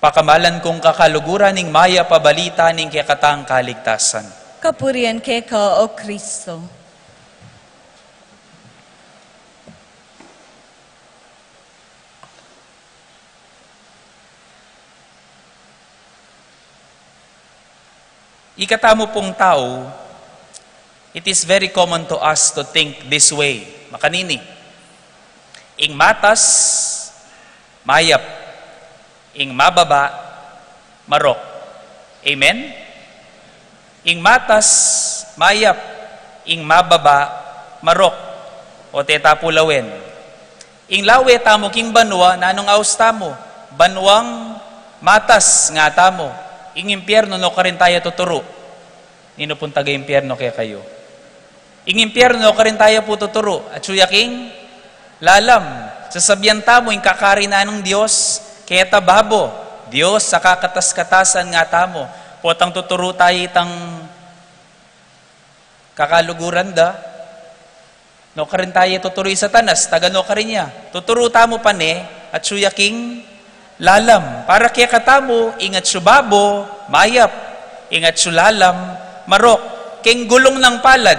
Pakamalan kung kakaluguran ning mayap a balita ning kekatang kaligtasan. Kapurian keka, O Kristo. Ikatamu pung tau, it is very common to us to think this way. Makanini. Ing matas, mayap. Ing mababa, marok. Amen? Ing matas, mayap. Ing mababa, marok. O teta pu lawen. Ing lawe tamu king banua, nanung aus tamu? Banuang matas nga tamu. Ing impyerno, nukarin taya tuturu? Ninu pung taga-impyerno kekayu? Ing impyerno, nukarin taya pu tuturu? Atsu ya king lalam. Sasabian tamu, ing kakari na ning Dios, keta babo, Dios a kakatas-katasan nga tamu. Potang tuturu taya itang kakaluguran da, nukarin taya tuturu? I Satanas, taga nukarin ya? Tuturu tamu pa ne, atsu ya king lalam. Para kekatamu, ing atsu babo, mayap. Ing atsu lalam, marok. King gulung nang palad,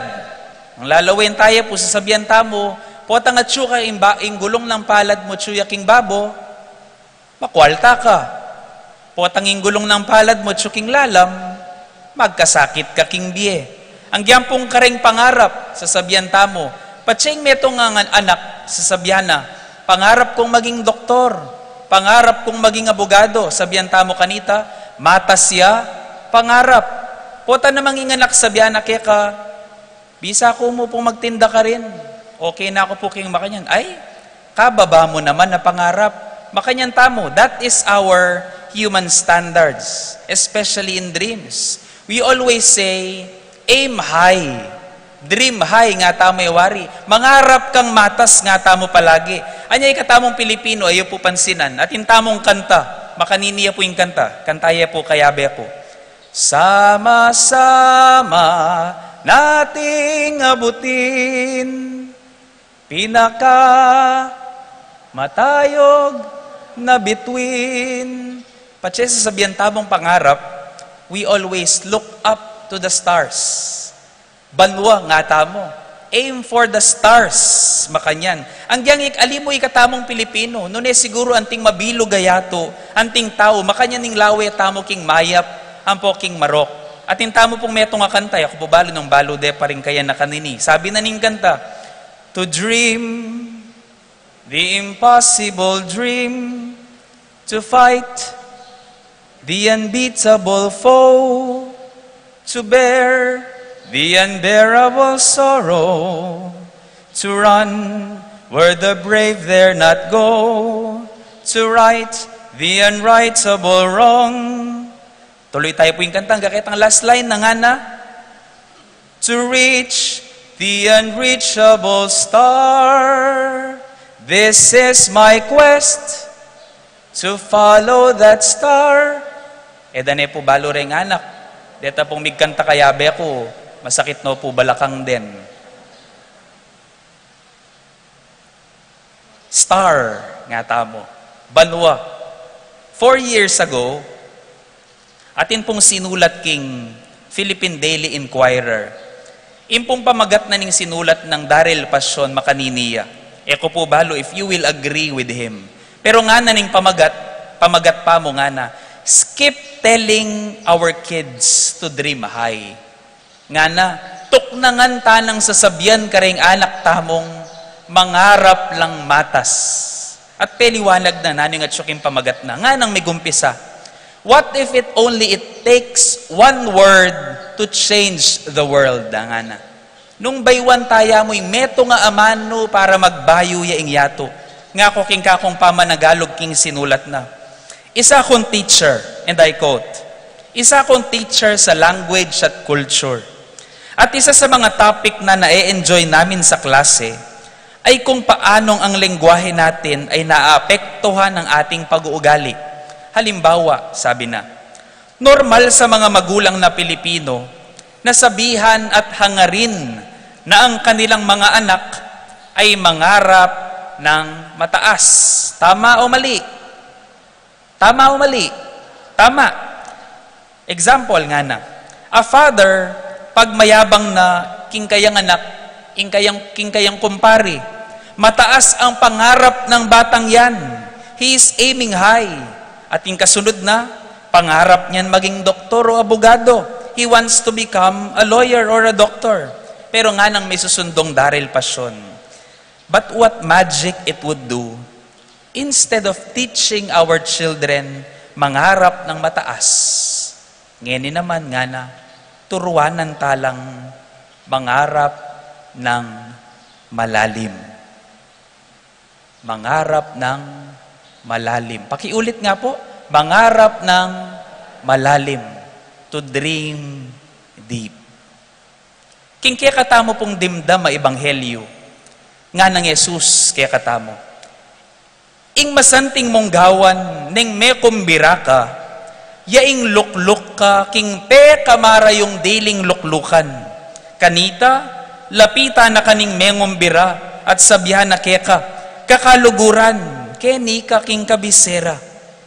Ang lalawen taya pu, sasabian tamu, potang atsu ka ing ba-, ing gulung nang palad mu atsu ya king babo, makwalta ka. Potang ing gulung nang palad mu atsu king lalam, magkasakit ka king bie. Ang giyang pung kareng pangarap, sasabian tamu, patse ing metung a anak, sasabian na, pangarap kung maging doktor, pangarap kung maging abogado, sabian tamu kanita, matas ya pangarap. Pota namang ing anak sabian na keka, bisa ku mu pung magtinda karin. Okay na ku pu king makanyan. Ay, kababa mu naman a pangarap. Makanyan tamu, that is our human standards, especially in dreams. We always say, aim high, dream high, nga tamu e wari. Mangarap kang matas, nga tamu palagi. Anya ikatamung Pilipino, ayu pu pansinan. Atin tamung kanta, makanini ya pu ing kanta. Kanta ya pu, kayabe ku. Sama-sama nating abutin, pinakamatayog na bituin. Patse sasabian tamung pangarap, we always look up to the stars. Banua, nga tamu, aim for the stars, makanyan. Ang giyang ik-, ali mu ikatamung Pilipino, nune siguru anting mabilug a yatu, anting tau, makanyan ing lawe tamu king mayap, ampo king marok. Atin tamu pung metung a kanta, e ku pu balu nung balu de pa rin kaya na kanini. Sabi na ning kanta, to dream the impossible dream, to fight the unbeatable foe, to bear the unbearable sorrow, to run where the brave dare not go, to right the unrightable wrong. Tuluy tayu pu ing kanta, angga ketang last line na, ngana, to reach the unreachable star. This is my quest, to follow that star. E da ne pu balu reng anak. Deta pung migkanta kayabe ku, masakit no pu balakang den. Star, nga tamu. Banua. Four years ago, atin pung sinulat king Philippine Daily Inquirer. Ing pung pamagat na ning sinulat nang Daryl Pasion makanini ya. E ku pu balu if you will agree with him. Pero ngana ning pamagat, pamagat pa mu ngana, skip telling our kids to dream high. Ngana, tuknangan ta nang sasabian kareng anak tamung mangarap lang matas. At peliwanag na nanu ing atsu king pamagat na. Nganang migumpisa, what if it only it takes one word to change the world? Ngana. Nung bayuan taya mu ing metung a amanu para magbayu ya ing yatu. Nga ku king kakung pamanagalug king sinulat na. Isa kung teacher, and I quote, "Isa kung teacher sa language at culture. At isa sa mga topic na na-enjoy namin sa klase ay kung paanong ang lengguwahe natin ay naaapektuhan ng ating pag-uugali." Halimbawa, sabi na, normal sa mga magulang na Pilipino na sabihan at hangarin na ang kanilang mga anak ay mangarap ng mataas. Tama o mali? Tama o mali? Tama. Example ngana, a father, pag mayabang na king kayang anak, king kayang, king kayang kumpari, mataas ang pangarap ng batang yan. He is aiming high. At ing kasunod na, pangarap niyan maging doktor o abogado. He wants to become a lawyer or a doctor. Pero nganang may susundong Daryl Pasion, but what magic it would do, instead of teaching our children mangarap ng mataas, ngeni naman ngana, turuanan ta lang mangarap ng malalim. Mangarap ng malalim. Pakiulit nga pu, mangarap ng malalim. To dream deep. King kekatamu pung dimdam a ebanghelyu, ngana nang Jesus kekatamu, ing masanting mung gawan neng mekumbira ka, ya ing lukluk ka king pekamarayung diling luklukan. Kanita, lapitan na ka ning mengumbira at sabian na keka, kakaluguran, keni ka king kabisera.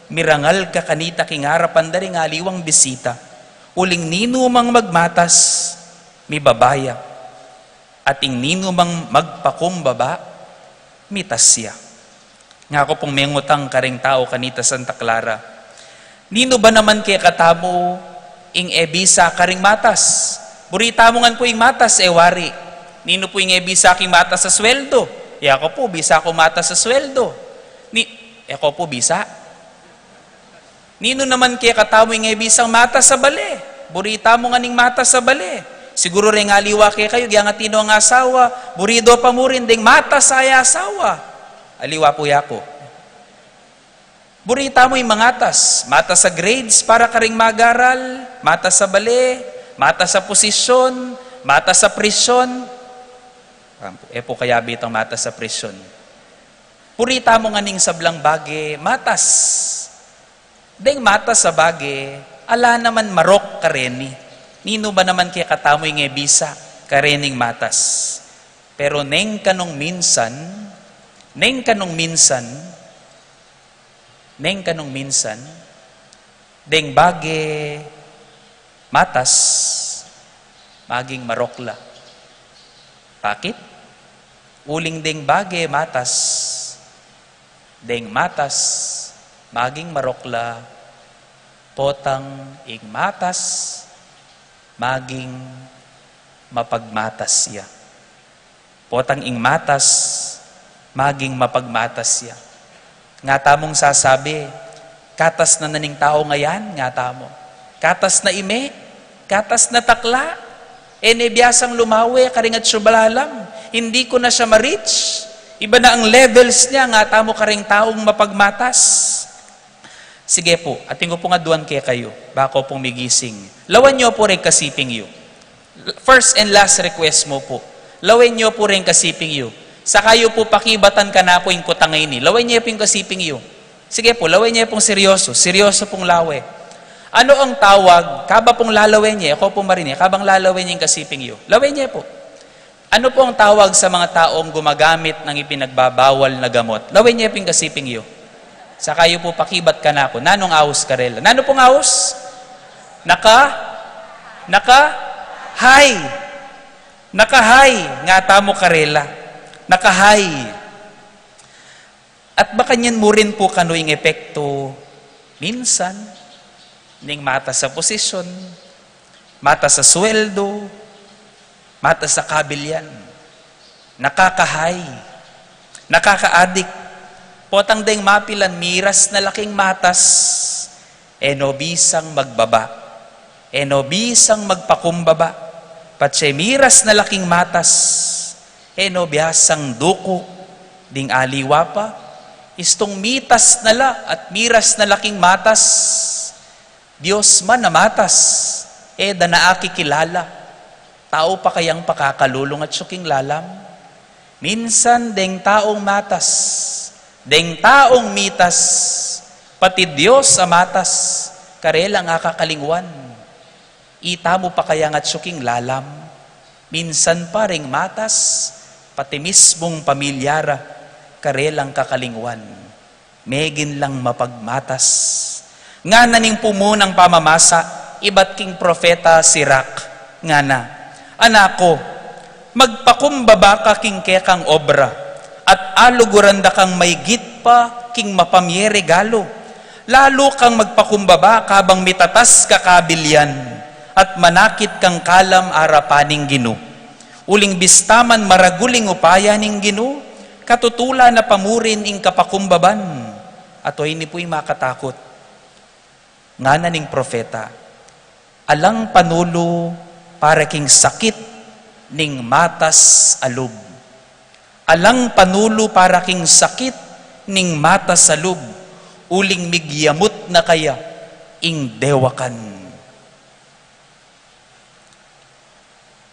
Mirangal ka kanita king arapan da ring aliwang bisita. Uling ninumang magmatas, mibabaya. At ing ninumang magpakumbaba, mitas ya. Ngaku pung mengutang karing tau kanita Santa Clara, ninu ba naman kekatamu ing e bisa karing matas? Buri tamu ngan pu ing matas, e wari. Ninu pu ing e bisa king matas a sweldo? E, aku pu, bisa ku matas a sweldo. Ni, e, aku pu, bisa. Ninu naman kekatamu ing e bisang matas a bale? Buri tamu ngan ing matas a bale. Siguru reng aliwa kekayu, giyangati no ing asawa, buri do pamurin deng matas a asawa. Aliwa pu yaku. Buri tamu ing mangatas, matas a grades para karing mag-aral, matas a bale, matas a posisyon, matas a presyon. E pu kayabe itang matas a presyon. Buri tamu ngan ing sablang bage matas. Deng matas a bage, ala naman marok kareni. Ninu ba naman kekatamu ing e bisa karening matas? Pero neng kanung minsan, neng kanung minsan, neng kanung minsan, deng bage matas, maging marok la. Bakit? Uling deng bage matas, deng matas, maging marok la, potang ing matas, maging mapagmatas ya. Potang ing matas, maging mapagmatas ya. Nga tamung sasabi, katas na na ning tau ngayan, nga tamu. Katas na ime, katas na takla. E ne biasang lumawe karing atsu balalam. Hindi ko na siya ma-reach. Iba na ang levels niya, nga tamu karing taung mapagmatas. Sige pu, atin ku pung aduan kekayu, baku pung migising. Lawan yu pu reng kasiping yu. First and last request mu pu. Lawen yu pu reng kasiping yu. Saka yu pu pakibatan kanaku ing kutang a ini. Lawen ye pu ing kasiping yu. Sige pu, lawen ye pung seryoso. Seryoso pung lawe. Ano ang tawag, kaba pung lalawen ye, aku pu marin ye, kabang lalawen ye ing kasiping yu. Lawen ye pu. Ano pu ang tawag sa mga taong gumagamit ng ipinagbabawal na gamot? Lawen ye pu ing kasiping yu. Saka yu pu pakibat kanaku, nanung aus karela? Nanu pung aus? Naka, naka, high. Naka, high. Nga tamu karela. Naka, high. At makanyan mu rin pu kanu ing epektu minsan ning matas a posisyon, matas a sweldo, matas a kabilian. Nakaka-high, nakaka-addict. Potang deng mapilan miras na la king matas, e no bisang magbaba, e no bisang magpakumbaba. Patse miras na la king matas, e no biasang duku ding aliwa pa. Istung mitas na la at miras na la king matas. Dios man a matas, e da na akikilala. Tau pa kayang pakakalulung atsu king lalam? Minsan deng taung matas, deng taung mitas, pati Dios a matas, karelang akakalingwan. Itamu pa kayang atsu king lalam? Minsan pa ring matas, pati mismung pamilya ra, karelang kakalingwan. Megin lang mapagmatas. Ngana ning pumunang pamamasa ibat king propeta Sirach, ngana, "Anak ku, magpakumbaba ka king kekang obra, at aluguran da kang maygit pa king mapamie regalu. Lalu kang magpakumbaba kabang mitatas ka kabilian, at manakit kang kalam arapan ning Ginu. Uling bista man maragul ing upaya ning Ginu, katutulan na pa mu rin ing kapakumbaban." Ato ini pu ing makatakut. Ngana ning propeta, "Alang panulu para king sakit ning matas a lub. Alang panulu para king sakit ning matas a lub, uling migyamut na kaya ing dewakan."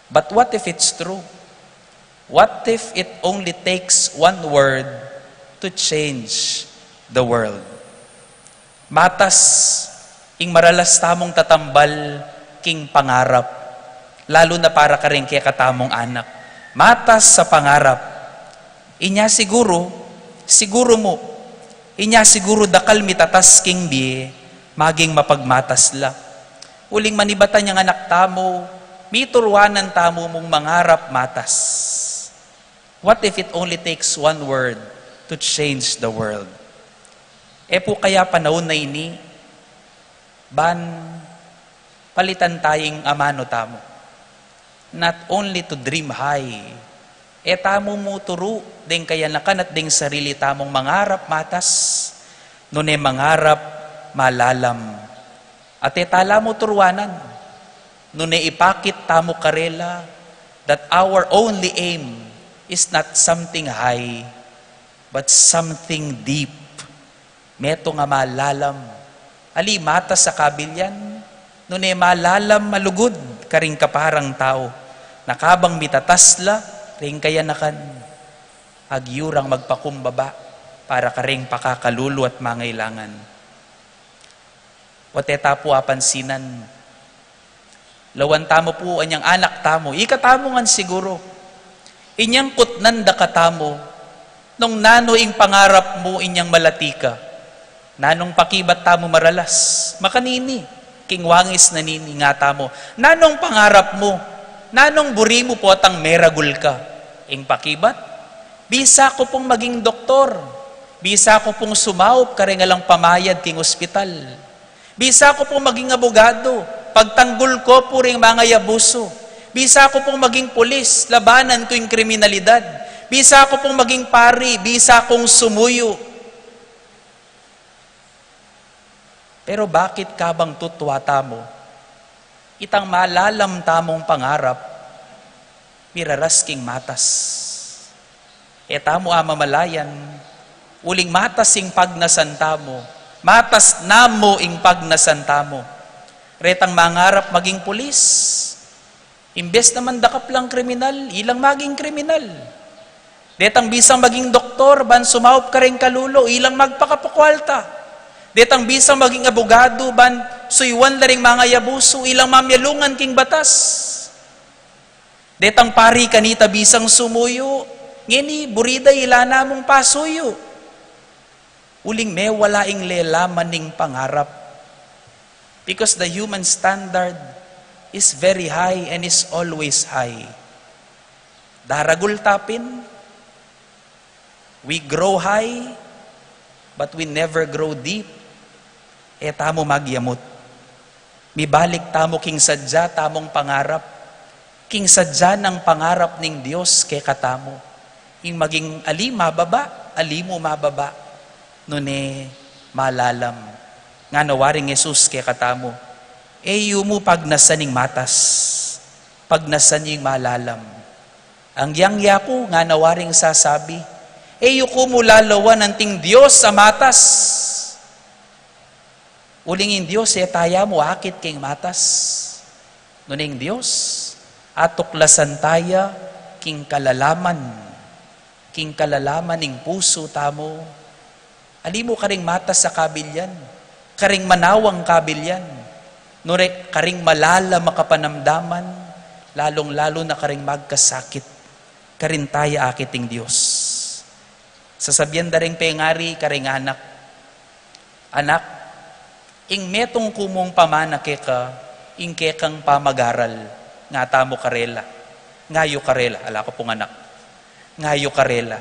But what if it's true? What if it only takes one word to change the world? Matas ing maralas tamung tatambal king pangarap, lalu na para karing kekatamung anak. Matas a pangarap. Inya siguru, siguru mu, inya siguru dakal mitatas king bie, maging mapagmatas la. Uling manibatan yang anak tamu, Pituruanan tamu mung mangarap matas. What if it only takes one word to change the world? E pu kaya panaun na ini, ban palitan taya ing amanu tamu. Not only to dream high, e tamu mu turu deng kayanakan at deng sarili tamung mangarap matas, nune mangarap malalam. At e tala mu turuanan, nune ipakit tamu karela that our only aim is not something high, but something deep. Metung a malalam. Ali matas a kabilyan, nune malalam a lugud karing kaparang tau, na kabang mitatas la ring kayanakan, agyu rang magpakumbaba para karing pakakalulu at mangailangan. Wa te ta pu apansinan. Lawan tamu pu anyang anak tamu, ikatamu ngan siguru. Inyang kutnan da katamu, nung nanu ing pangarap mu inyang malati ka. Nanung pakibat tamu maralas, makanini, king wangis na nini, ngatamu, nanung pangarap mu, nanung buri mu potang meragul ka. Ing pakibat, bisa ku pung maging doktor, bisa ku pung sumaup karing alang pamayad king ospital. Bisa ku pung maging abogado, pagtanggul ku pu ring mangayabusu. Bisa ku pung maging pulis, labanan ku ing kriminalidad. Bisa ku pung maging pari, bisa kung sumuyu. Pero bakit kabang tutua tamu, itang malalam tamung pangarap, miraras king matas? E tamu amamalayan, uling matas ing pagnasan tamu, matas na mu ing pagnasan tamu. Retang mangarap maging pulis, imbes na mandakap lang kriminal, ilang maging kriminal. Detang bisang maging doktor, ban sumaup karing kalulu, ilang magpakapakualta. Detang bisang maging abogado, ban suyuan la ring mangayabusu, ilang mamialungan king batas. Detang pari kanita bisang sumuyu, ngeni buri da ila namung pasuyu. Uling mewala ing lelaman ning pangarap. Because the human standard is very high and is always high. Daragul ta pin, we grow high, but we never grow deep. E tamu magyamut. Mibalik tamu king sadya tamung pangarap, king sadya nang pangarap ning Dios kekatamu. Ing maging ali mababa, ali mu mababa, nune malalam. Ngana waring Jesus kekatamu, e yu mu pagnasan ing matas, pagnasan yu ing malalam. Anggiyang yaku, ngana waring sasabi, e yu ku mu lalawan anting Dios a matas. Uling ing Dios, e taya mu akit king matas. Nune ing Dios, atuklasan taya king kalalaman, king kalalaman ning pusu tamu. Ali mu karing matas a kabilyan, karing manawang kabilyan, nune karing malalam a kapanamdaman, lalung-lalu na karing magkasakit, karin taya akit ing Dios. Sasabian da ring pengari karing anak, "Anak, ing metung ku mung pamana keka, ing kekang pamagaral." Ngatamu karela, "Ngayu karela, ala ku pung anak. Ngayu karela.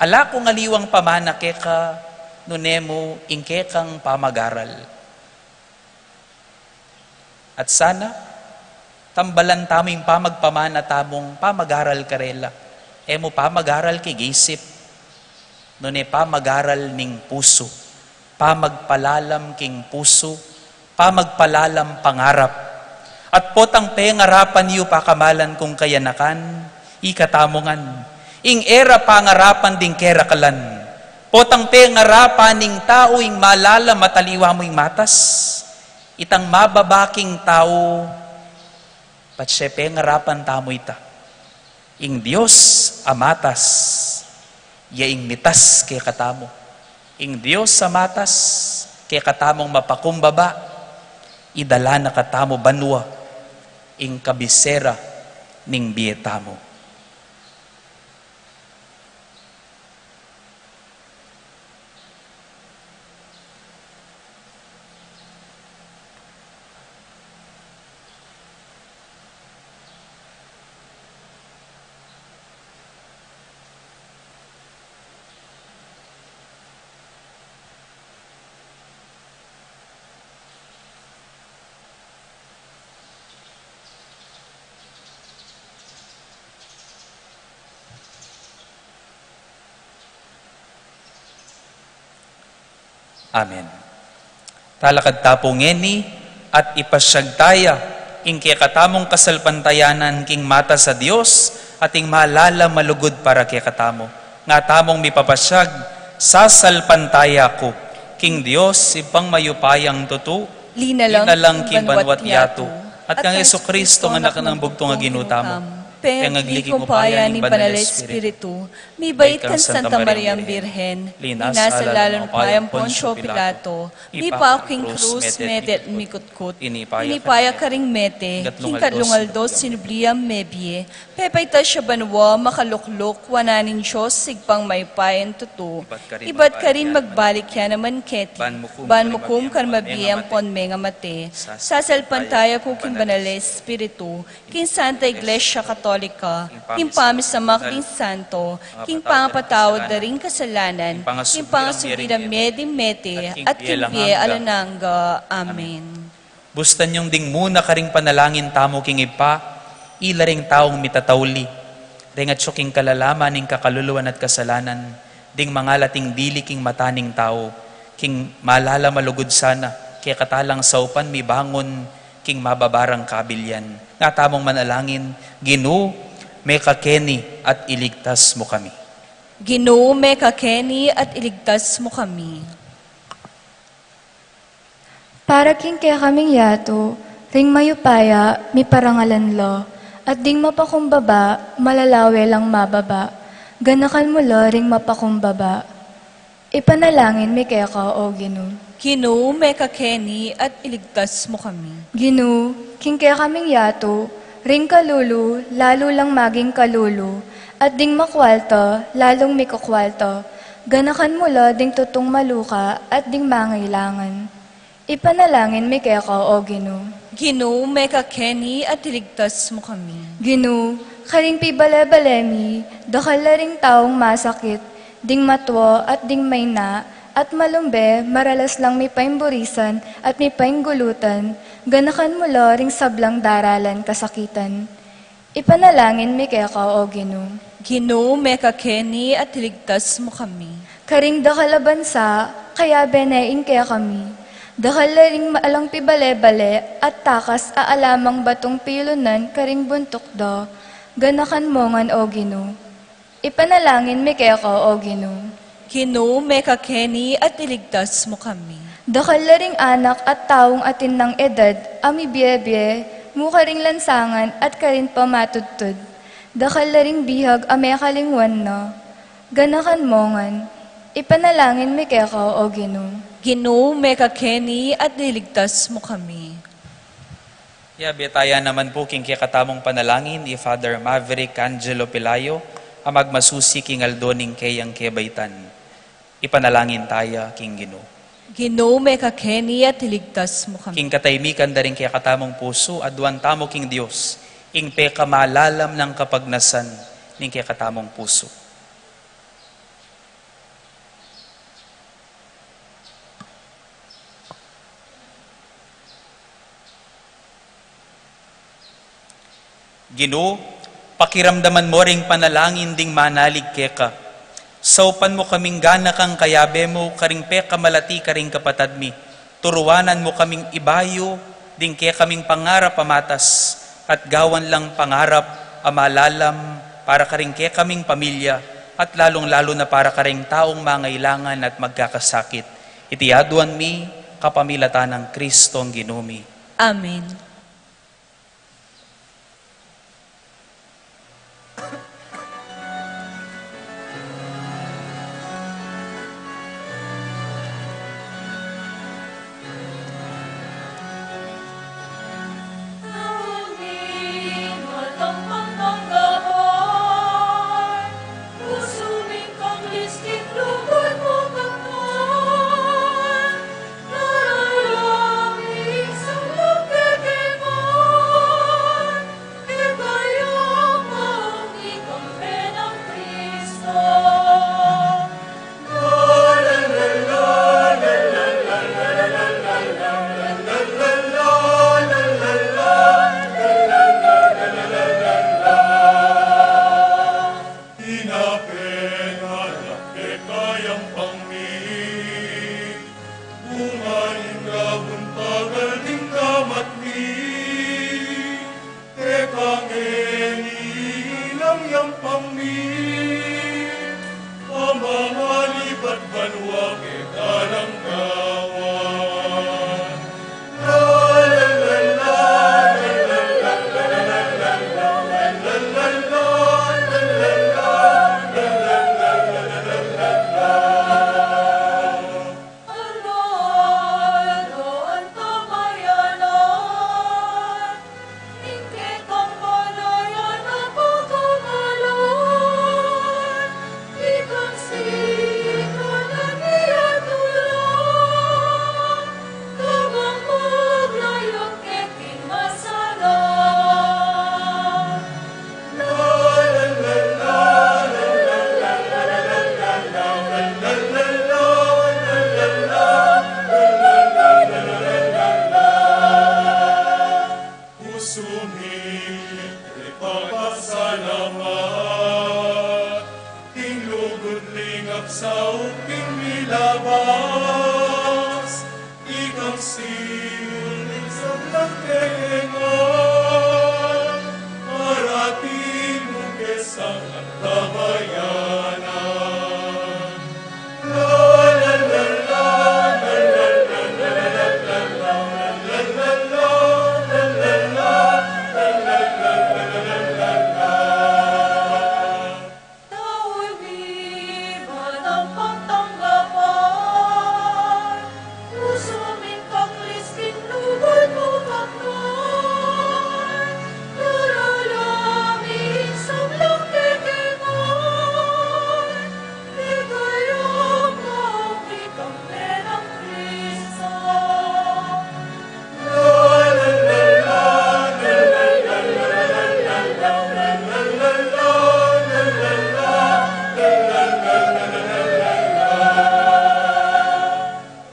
Ala kung aliwang pamana keka, nune mu ing kekang pamagaral." At sana, tambalan tamu ing pamagpamana tamung pamagaral karela. E mu pamagaral king isip, nune pamagaral ning pusu, pamagpalalam king pusu, pamagpalalam pangarap. At potang pengarapan yu pakamalan kung kayanakan, ikatamu ngan, ing e ra pangarapan ding kerakalan. Potang pengarapan ning tau ing malalam at aliwa mu ing matas. Itang mababa king tau, patse pengarapan tamu ita. Ing Dios a matas, ya ing mitas kekatamu. Ing Dios a matas, kekatamung mapakumbaba, idala na katamu banua, ing kabisera ning bie tamu. Amen. Talakad ta pu ngeni at ipasyag taya ing kekatamung kasalpantayanan king mata sa Dios at ing malalam a lugud para kekatamu. Nga tamung mipapasyag, sasalpantaya ku king Dios, Ibpang mayupayang tutu, linalang king banwa't yatu, at kang Jesucristo, Anak nang bugtung a Ginu tamu, pengagli king upaya ning Banal Espiritu, mibait kang Santa Mariang Birhen, linasa lalu ning upayang Poncio Pilato, mipaku king krus, mete at mikutkut, inipaya karing mete, king katlung aldo sinublian mebie, pepaitas ya banua, makalukluk wanan ning Dios, Ibpang mayupayang tutu, ibat karin magbalik ya naman keti, ban mukum karing mabie ampon mengamate, sasalpantaya ku king Banal Espiritu, king Santa Iglesia Katolika, king pamisamak ding santo, king pangapatawad da ring kasalanan, king pangasubli rang mie ding mete, at king bie alang angga. Amen. Bustan yung ding muna karing panalangin tamu king Ibpa, ila ring taung mitatauli, ring atyu king kalalaman ning kakaluluan at kasalanan, ding mangalat ing dili king mata ning tau, king malalam a lugud sana, kekatalang saupan mibangun, king mababa rang kabilian. Nga tamung manalangin, Ginu, mekakeni at iligtas mu kami. Ginu, mekakeni at iligtas mu kami. Para king kekaming yatu, ring mayupaya, miparangalan la, at ding mapakumbaba, malalawe lang mababa, ganakan mu la ring mapakumbaba. Ipanalangin mi keka, O Ginu. Ginu, mekakeni at iligtas mu kami. Ginu, king kekaming yatu, ring kalulu, lalu lang maging kalulu, at ding makwalta, lalung mikukwalta, ganakan mu la ding tutung maluka, at ding mangailangan. Ipanalangin mi keka, O Ginu. Ginu, mekakeni at iligtas mu kami. Ginu, karing pibale-bale mi, dakal la ring taung masakit, ding matua at ding maina, at malumbe, maralas lang mipaimburisan at mipainggulutan, ganakan mu la ring sablang daralan kasakitan. Ipanalangin mi keka, O Ginu. Ginu, mekakeni at iligtas mu kami. Karing dakal a bansa, kayabe ne ing kekami. Dakal la ring alang pibale-bale at takas a alamang batung pilunan karing buntuk da. Ganakan mu ngan, O Ginu. Ipanalangin mi keka, O Ginu. Ginu, mekakeni at iligtas mu kami. Dakal la ring anak at taung atin nang edad a mibie-bie mu karing lansangan at karin pamatudtud. Dakal la ring bihag a mekalingwan na. Ganakan mu ngan. Ipanalangin mi keka, O Ginu. Ginu, mekakeni at iligtas mu kami. Yabe taya naman pu king kekatamung panalangin i Father Maverick Angelo Pelayo, a magmasusi king aldo ning keyang kebaitan. Ipanalangin taya king Ginu. Ginu, mekakeni at iligtas mu kami. King katahimikan da ring kekatamung pusu, aduan tamu king Dios ing pekamalalam nang kapagnasan ning kekatamung pusu. Ginu, pakiramdaman mu ring panalangin ding manalig keka. Saupan mu kaming ganakang kayabe mu karing pekamalati karing kapatad mi. Turuanan mu kaming ibayu ding kekaming pangarap a matas at gawan lang pangarap a malalam para karing kekaming pamilya at lalung-lalu na para karing taung mangailangan at magkakasakit. Iti aduan mi kapamilatan nang Kristong Ginu mi. Amen. Parati mu ke sangan tabayanan. Tauli, batang pagtanggapan, pusu ming paklis king lugud mu, Ginu, darala ming sablang kekengan, king kayang maupay kang Menang Kristo.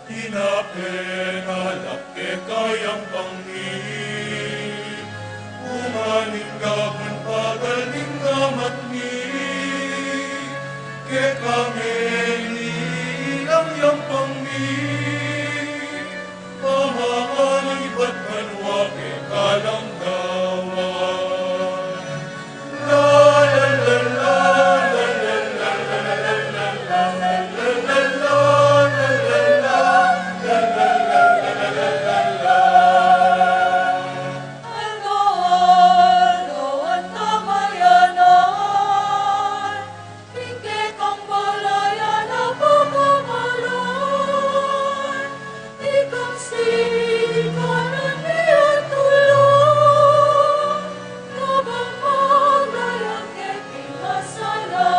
Tinape na lapke kayang pangni, umaning gabun pagal ning gamat mi, kekami ilang yang pangni. Pamamani bat banua kekalang gawan. Ing kekang balayan a pagmamalan, ikang sikanan mi at tulung, kabang magdayang keti masalan.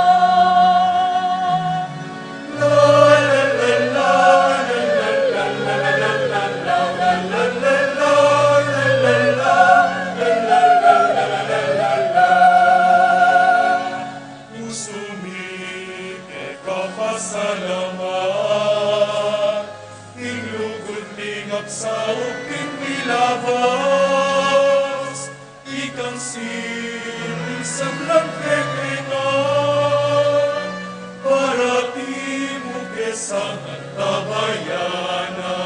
Pusu mi keka pasalamat, ing lugud ming apsaup king milabas, ikang sili sablang kekengan, parati mu ke sangan tabayanan.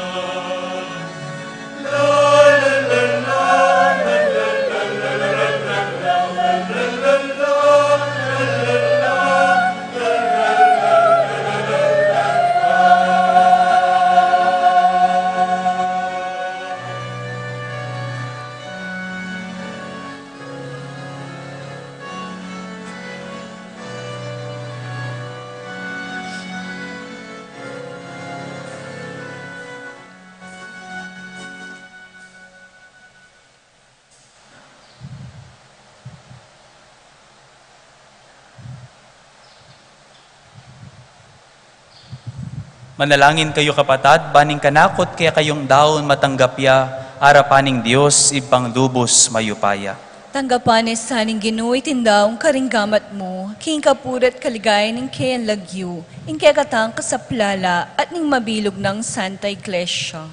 Manalangin kayu, kapatad, ban ing kanakung kekayung daun matanggap ya arapan ning Dios Ibpang lubus mayupaya. Tanggapan na sa ning Ginu iting daun karing gamat mu, king kapurian at kaligayan ning keyang lagyu, ing kekatang kasaplalan, at ning mabilug nang Santa Iglesia.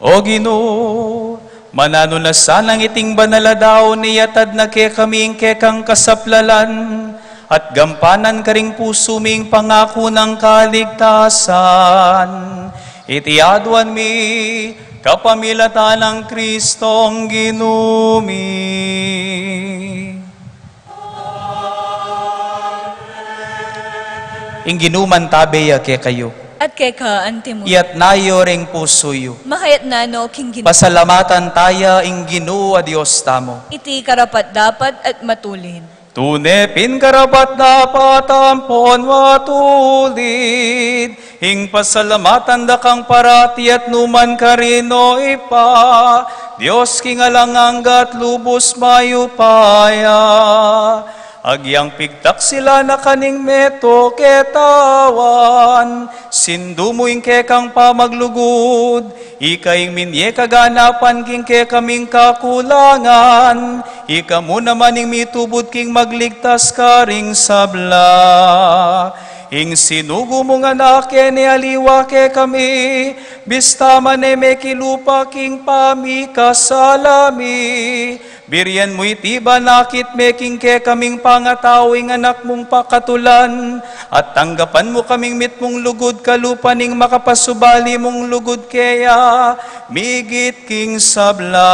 O Ginu, mananu na sanang iting banal a daun iyatad na kekami ing kekang kasaplalan, at gampanan karing pusu mi ing pangaku nang kaligtasan. Iti aduan mi kapamilatan nang Kristong Ginu mi. Ing Ginu mantabe ya kekayu. At keka antimu. Iyatas yu ring pusu yu. Makayatna no king Ginu. Pasalamatan taya ing Ginu a Dios tamu. Iti karapat-dapat at matulid. Tune pin karapat-dapat ampon matulid ing pasalamatan da kang parati at nu man karin, O Ibpa, Dios king alang angga at lubus mayupaya. Agyang pigtaksilan na ka ning metung katawan, sindu mu ing kekang pamaglugud, ika ing minye kaganapan king kekaming kakulangan, ika mu naman ing mitubud king magligtas karing sabla. Ing sinugo mung Anak, e ne aliwa kekami, bista man e mekilupa king pamikasala mi. Birian mu iti banakit me king kekaming pangatau ing Anak mung pakatulan, at tanggapan mu kaming mitmung lugud kalupa ning makapasubali mung lugud keya, migit king sabla.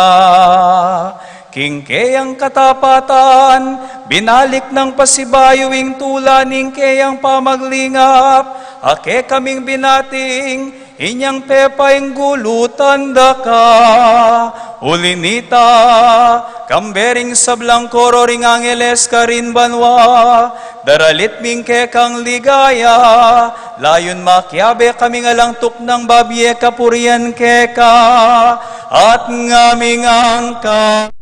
King keyang katapatan, binalik nang pasibayu ing tula ning keyang pamaglingap, a kekaming binating, inyang pepainggulutan da ka. Uli nita, kambe ring sablang koro ring angeles karin banua, daralit mi ing kekang ligaya, layun makiabe kaming alang tuknang babie kapurian keka, at ngaming angka.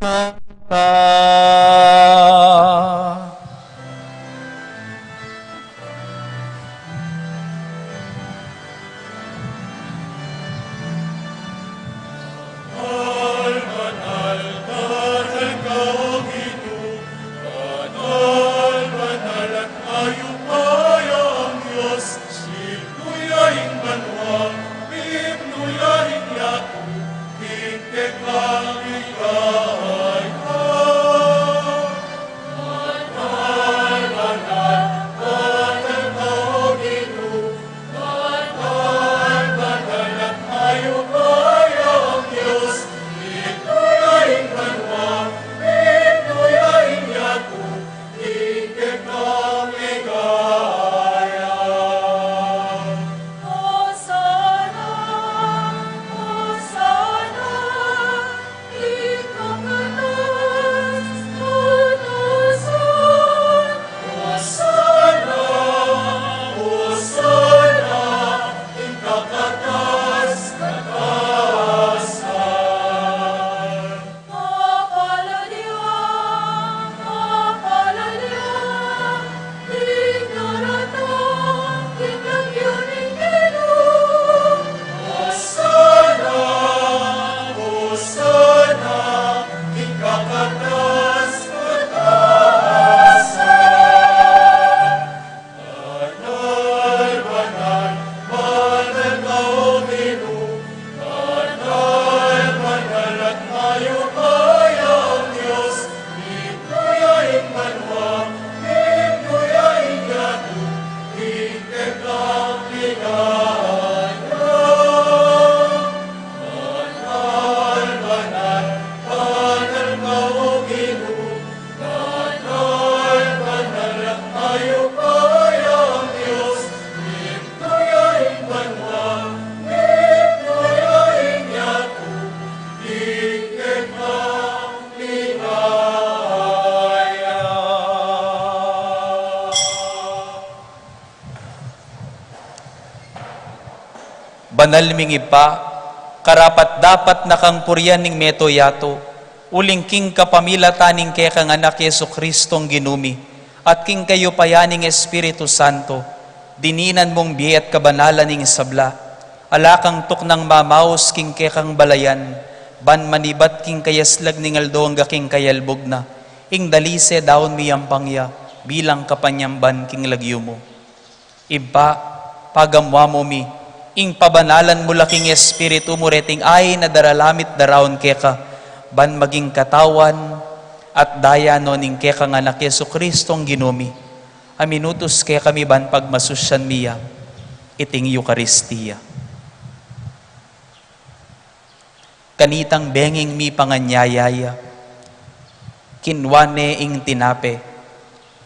Banal ming Ibpa, karapat-dapat na kang purian ing mabilug a yatu, uling king kapamilatan ning kekang Anak Jesucristong Ginu mi, at king kayupayan ning Espiritu Santo, dininan mung bie at kabanalan ing sabla, ala kang tuknang mamaus king kekang balayan, ban manibat king kayaslag ning aldo angga king kayalbug na, ing dalise daun miyampang ya, bilang kapanyamban king lagyu mu. Ibpa, pagamu-amu mi, ing pabanalan mu la king Espiritu mu reting ain a daralan mi at daraun keka, ban maging katawan at daya no ning kekang Anak Jesucristong Ginu mi, a minutus kekami ban pagmasusyan mi ya, iting Eukaristia. Kanitang benging mipanganyaya ya, kinua ne ing tinape,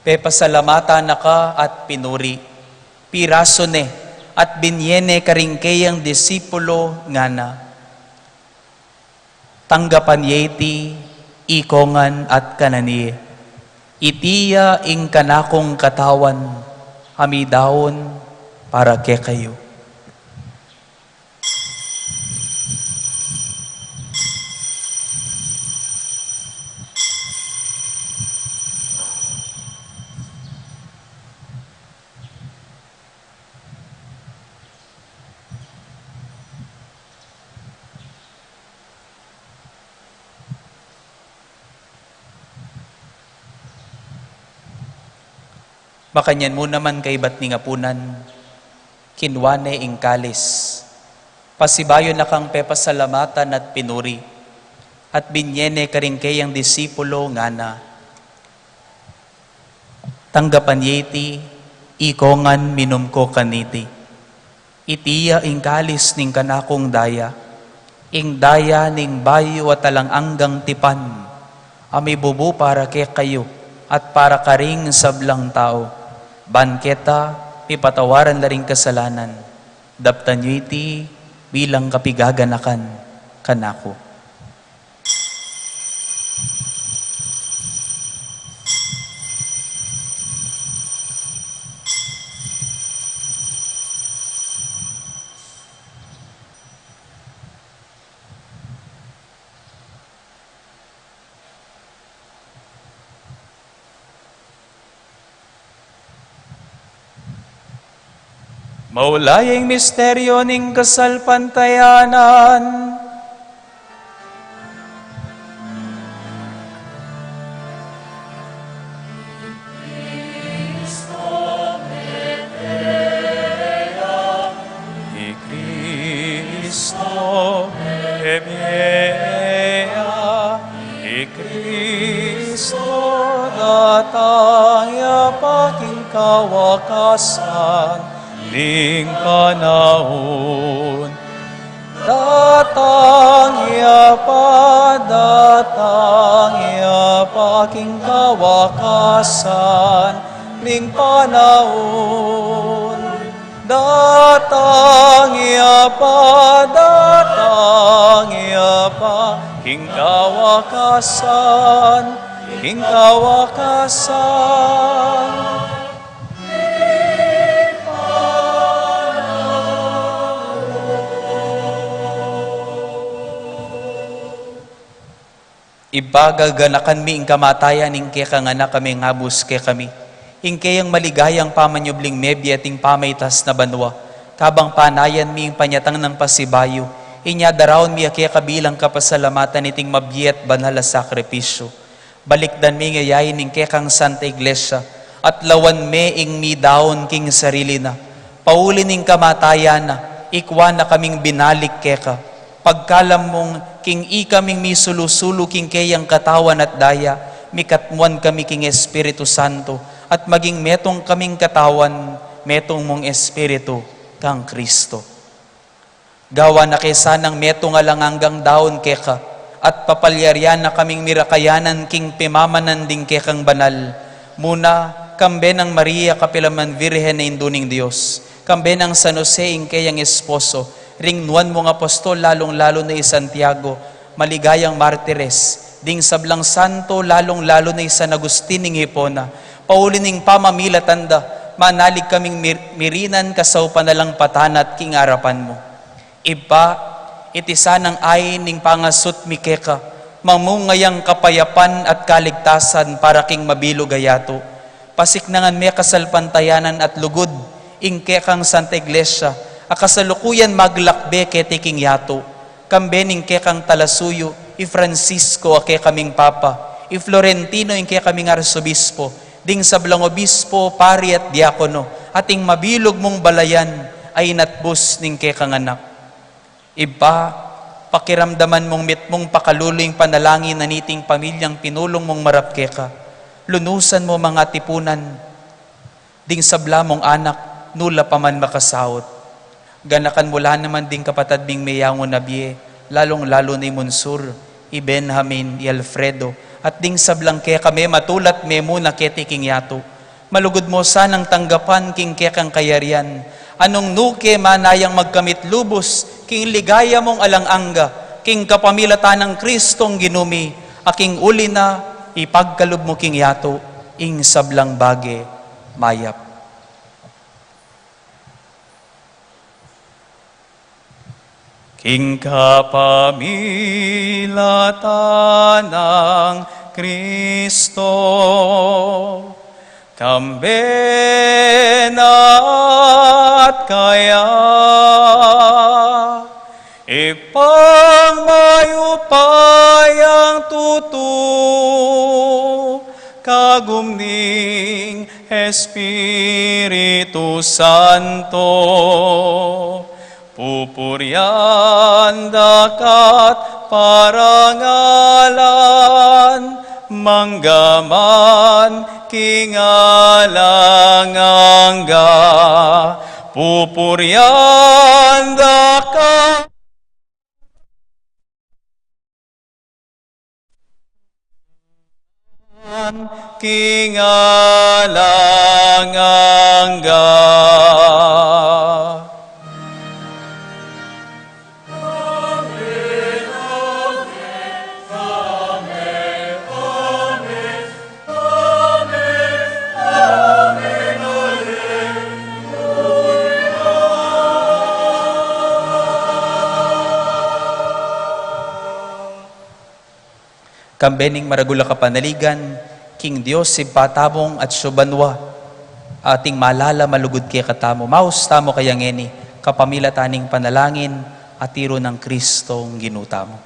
pepasalamatan na ka at pinuri, pirasu ne, at binie ne karing keyang disipulo, ngana: Tanggapan ye iti ikongan at kanan ye. Iti ya ing kanakung katawan, a midaun para kekayu. Makanyan mu naman kaybat ning apunan, kinua ne ing kalis, pasibayu na kang pepasalamatan at pinuri, at binye ne karing keyang disipulo ngana: Tanggapan ye iti, ikongan minum ko kaniti. Iti ya ing kalis ning kanakung daya, ing daya ning bayu at alang anggang tipan, a mibubu para kekayu at para karing sablang tau, ban keta mipatawaran la ring kasalanan. Daptan yu iti bilang kapigaganakan kanaku. Maula ya ing misteryo ning kasalpantayanan. I Kristo mebie ya, i Kristo datang ya pa king kawakasan ning panaun. Datang ya pa, datang ya pa king kawakasan ning panaun. Datang ya pa, datang ya pa king kawakasan, king kawakasan. Ibpa, gaganakan mi ing kamatayan ning kekang Anak a mengabus kekami, ing keyang maligayang pamanyubling mebie at ing pamaitas na banua, kabang panayan mi ing panyatang nang pasibayu, inya daraun mi ya keka bilang kapasalamatan iting mabie at banal a sakripisyu. Balikdan me ing yayain ning kekang Santa Iglesia, at lawan me ing midaun king sarili na. Pauli ning kamatayan na, ikua na kaming binalik keka. Pagkalam mung king ikaming misulu-sulu king keyang katawan at daya, mikatmuan kami king Espiritu Santo, at maging metung kaming katawan, metung mung Espiritu kang Kristo. Gawan na ke sanang metung alang anggang daun keka, at papalyarian na kaming mirakayanan king pemamanan ding kekang banal, muna kambe nang Maria kapilan man Virgen a Indu ning Dios, kambe nang San Jose ing keyang esposo, ring nuan mung apostol, lalung-lalu na i Santiago, maligayang martires, ding sablang santo, lalung-lalu na i San Agustin ning Hipona, pauli ning pamamilatan da, manalig kaming mir-, mirinan kasaupan alang patanat king arapan mu. Ibpa, iti sanang ain ning pangasut mi keka, mamunga yang kapayapan at kaligtasan para king mabilug a yatu. Pasiknangan me kasalpantayanan at lugud ing kekang Santa Iglesia, a kasalukuyan maglakbe keti king yatu. Kambe ning kekang talasuyu, i Francisco a kekaming Papa, i Florentino ing kekaming Arsobispo, ding sablang obispo, pari at diakono, at ing mabilug mung balayan a inatbus ning kekang Anak. Ibpa, pakiramdaman mung mitmung pakalulu ing panalangin na niting pamilyang pinulung mung marap keka. Lunusan mu mang atipunan ding sabla mung anak, nu la pa man makasaut. Ganakan mu la naman ding kapatad ming meyangu na bie, lalung-lalu na i Monsur, i Benjamin, i Alfredo, at ding sablang keka me matula at memuna keti king yatu. Malugud mu sanang tanggapan king kekang kayarian, a nung nu ke manayang magkamit lubus king ligaya mung alang angga, king kapamilatan nang Kristong Ginu mi, a king uli na ipagkalub mu king yatu ing sablang bage mayap. King kapamilatan nang Kristo, kambe na at kaya, Ibpang mayupayang tutu, kagum ning Espiritu Santo, pupurian da ka't parangalan, mangga man king alang angga. Pupurian da ka king alang angga. Kambe ning maragul a kapanaligan, king Dios Ibpa tamung atsu banua, ating malala malugud kekatamu, maus tamu kaya ngeni, kapamilatan ning panalangin a tiru nang Kristong Ginu tamu.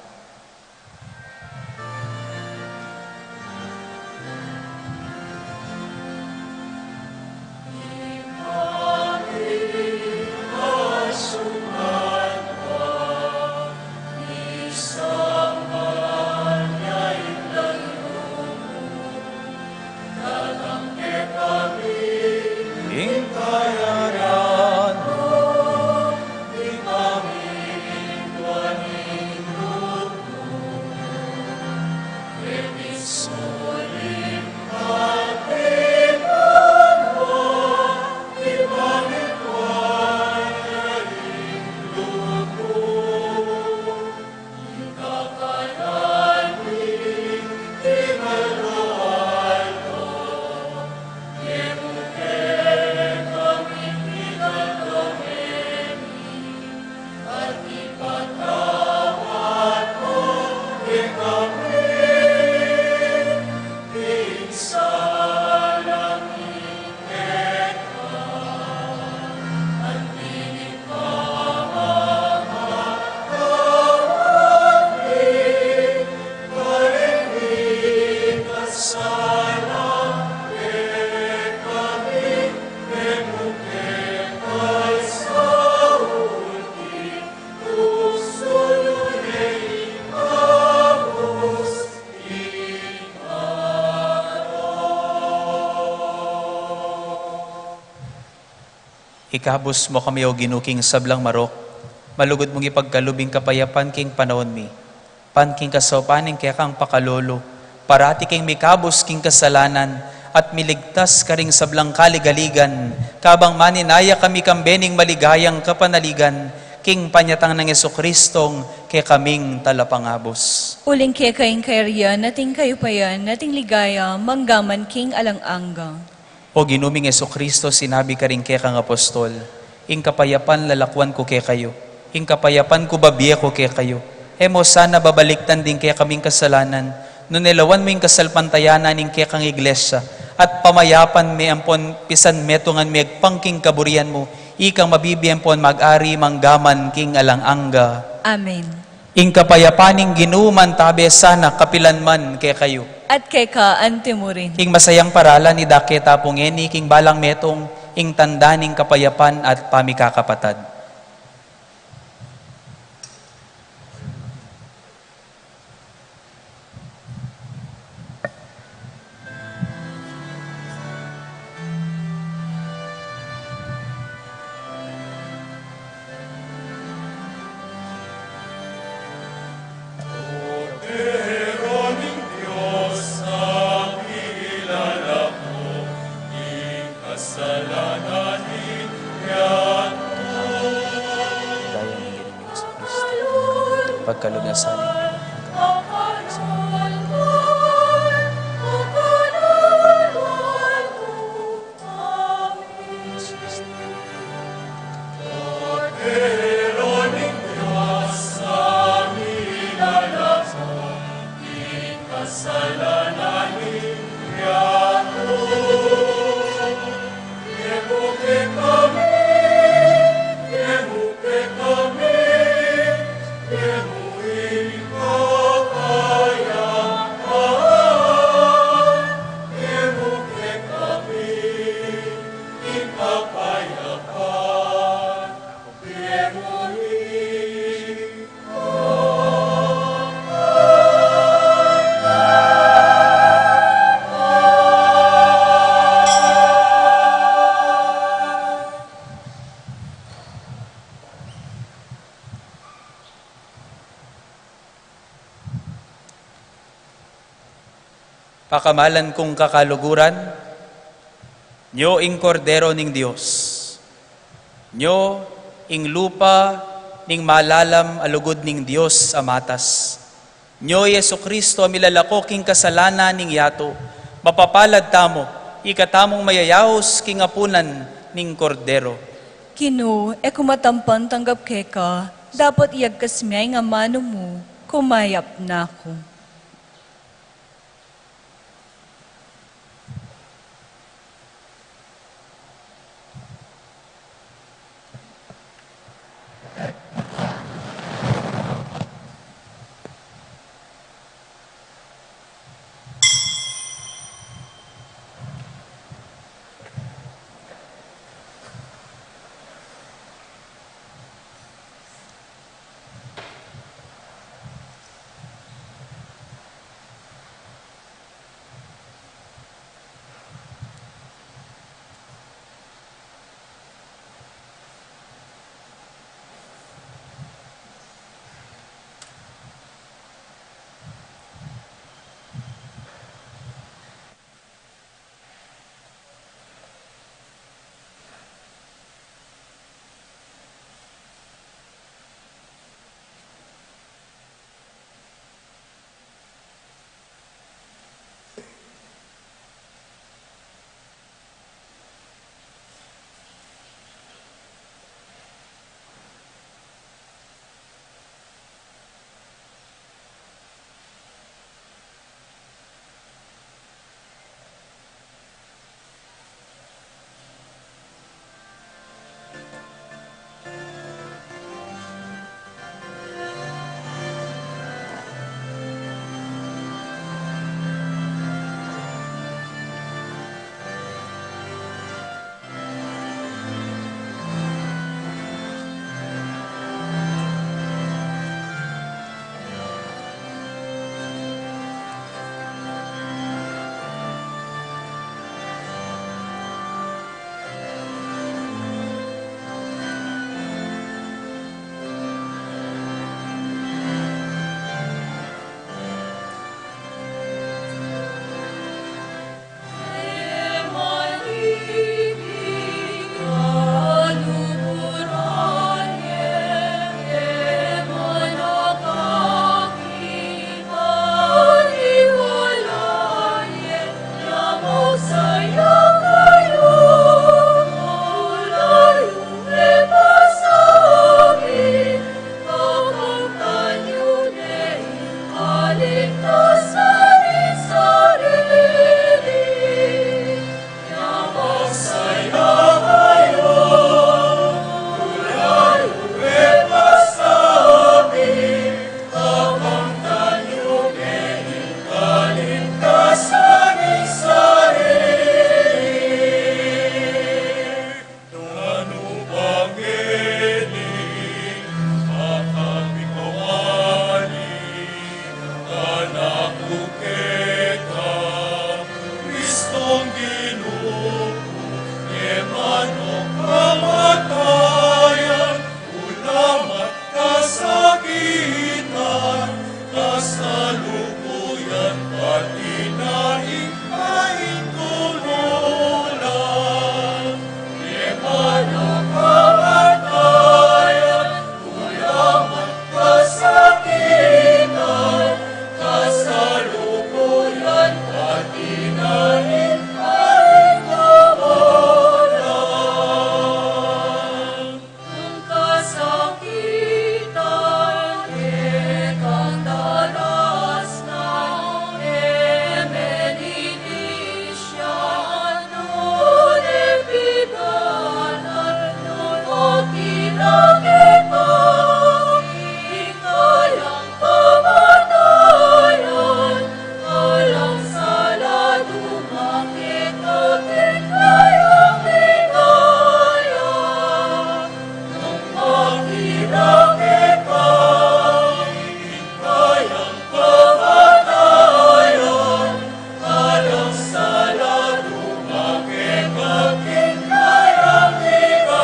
Ikabus mu kami, O Ginu, king sablang marok, malugud mung ipagkalub ing kapayapan king panaun mi. Ban king kasaupan ning kekang pakalulu, parati kaming mikabus king kasalanan, at miligtas karing sablang kaligaligan, kabang maninaya kami kambe ning maligayang kapanaligan, king panyatang nang Jesucristong kekaming Talapangabus. Uling keka ing kayarian, at ing kayupayan, at ing ligaya, manggaman king alang angga. O Ginu ming Jesucristo, sinabi karing kekang apostol, "Ing kapayapan lalakwan ku kekayu, ing kapayapan ku babie ku kekayu." E mu sana babalikdan ding kekaming kasalanan, nune lawan mu ing kasalpantayanan ning kekang iglesia, at pamayapan me ampon pisanmetungan me agpang king kaburian mu, ikang mabibie ampon mag-ari manggaman king alang angga. Amen. Ing kapayapan ning Ginu mantabe sana kapilan man kekayu. At keka antimurin. Ing masayang paralan idake tapu ngeni king balang metung, ing tanda ning kapayapan at pamikakapatad. Pagkalugdan sa amin. Pakamalan kung kakaluguran, nyo ing Kordero ning Dios. Nyo ing lupa ning malalam a lugud ning Dios a matas. Nyo i Jesucristo a milalako king kasalanan ning yatu. Mapapalad tamu, ika tamung mayayaus king apunan ning Kordero. Ginu, e ku matampan tanggap keka, dapot iyagkas me ing amanu mu, kumayap na ku. Nung anu bang ngeni, akapikawani, anak ku keka, Kristong Ginu ku, e man o kamatayan, ulam at kasakitan, kasalukuyan, pati na ing kaintutulan. E man o kamatayan, ulam at kasakitan, kasalukuyan, pati na ing kaintutulan. Nung kasakitan, kekang darasnan, e meninisyanu, nune piganan, nung makirake pa, ing kayang kamatayan, alang sala dumake ka king kayang ligaya. Nung makirake ka, ing kayang kamatayan, alang sala dumake ka king kayang ligaya.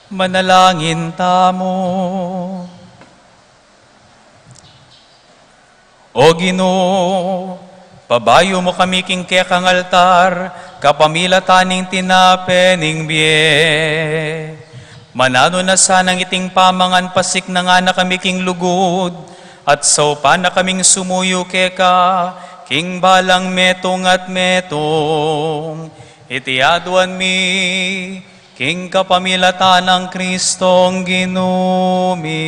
Manalangin tamu. O Ginu, pabayu mu kami king kekang altar, kapamilatan ning tinape ning bie. Mananu na sanang iting pamangan pasiknangan na kami king lugud, at saupan na kaming sumuyu keka, king balang metung at metung. Iti aduan mi, king kapamilatan nang Kristong Ginu mi.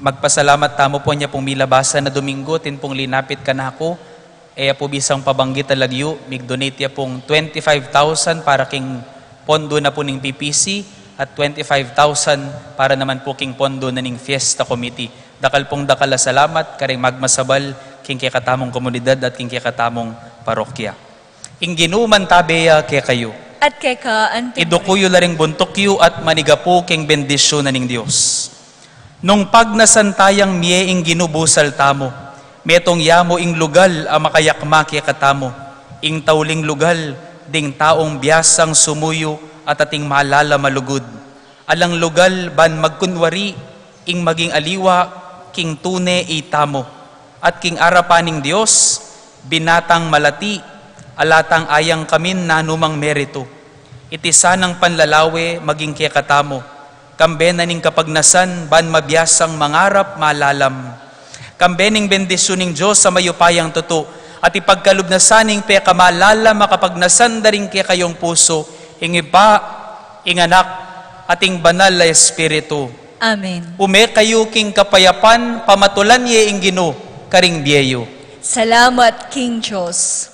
Magpasalamat tamu pu, anya pung milabasan a Domingo, atin pung linapit kanaku, e ya pu bisang pabanggit a lagyu, mig-donate ya pung twenty-five thousand para king pondo na pu ning P P C, at twenty-five thousand para naman pu king pondo na ning Fiesta Committee. Dakal pung dakal a salamat karing magmasabal king kekatamung komunidad at king kekatamung parokya. Ing Ginu mantabe ya kekayu. At keka anti. Iduku yu la ring buntuk yu at manigapu king bendisyun na ning Dios. Nung pagnasan tayang mie ing Ginu busal tamu, metung ya mu ing lugal a makayakma kekatamu, ing tauling lugal ding taung biasang sumuyu at ating malalam a lugud. Alang lugal ban magkunwari ing maging aliwa king tune itamu. At king arapan ning Dios, binatang malati, ala tang ayang kamin nanumang meritu. Iti sanang panlalawe maging kekatamu, kambe na ning kapagnasan ban mabiasang mangarap malalam. Kambe ning bendisyun ning Dios a mayupayang tutu, at ipagkalub na sa ning pekamalalam a kapagnasan da ring kekayung pusu, ing Ibpa, ing Anak, at ing Banal a Espiritu. Amen. Ume kayu king kapayapan, pamatulan ye ing Ginu karing bie yu. Salamat king Dios.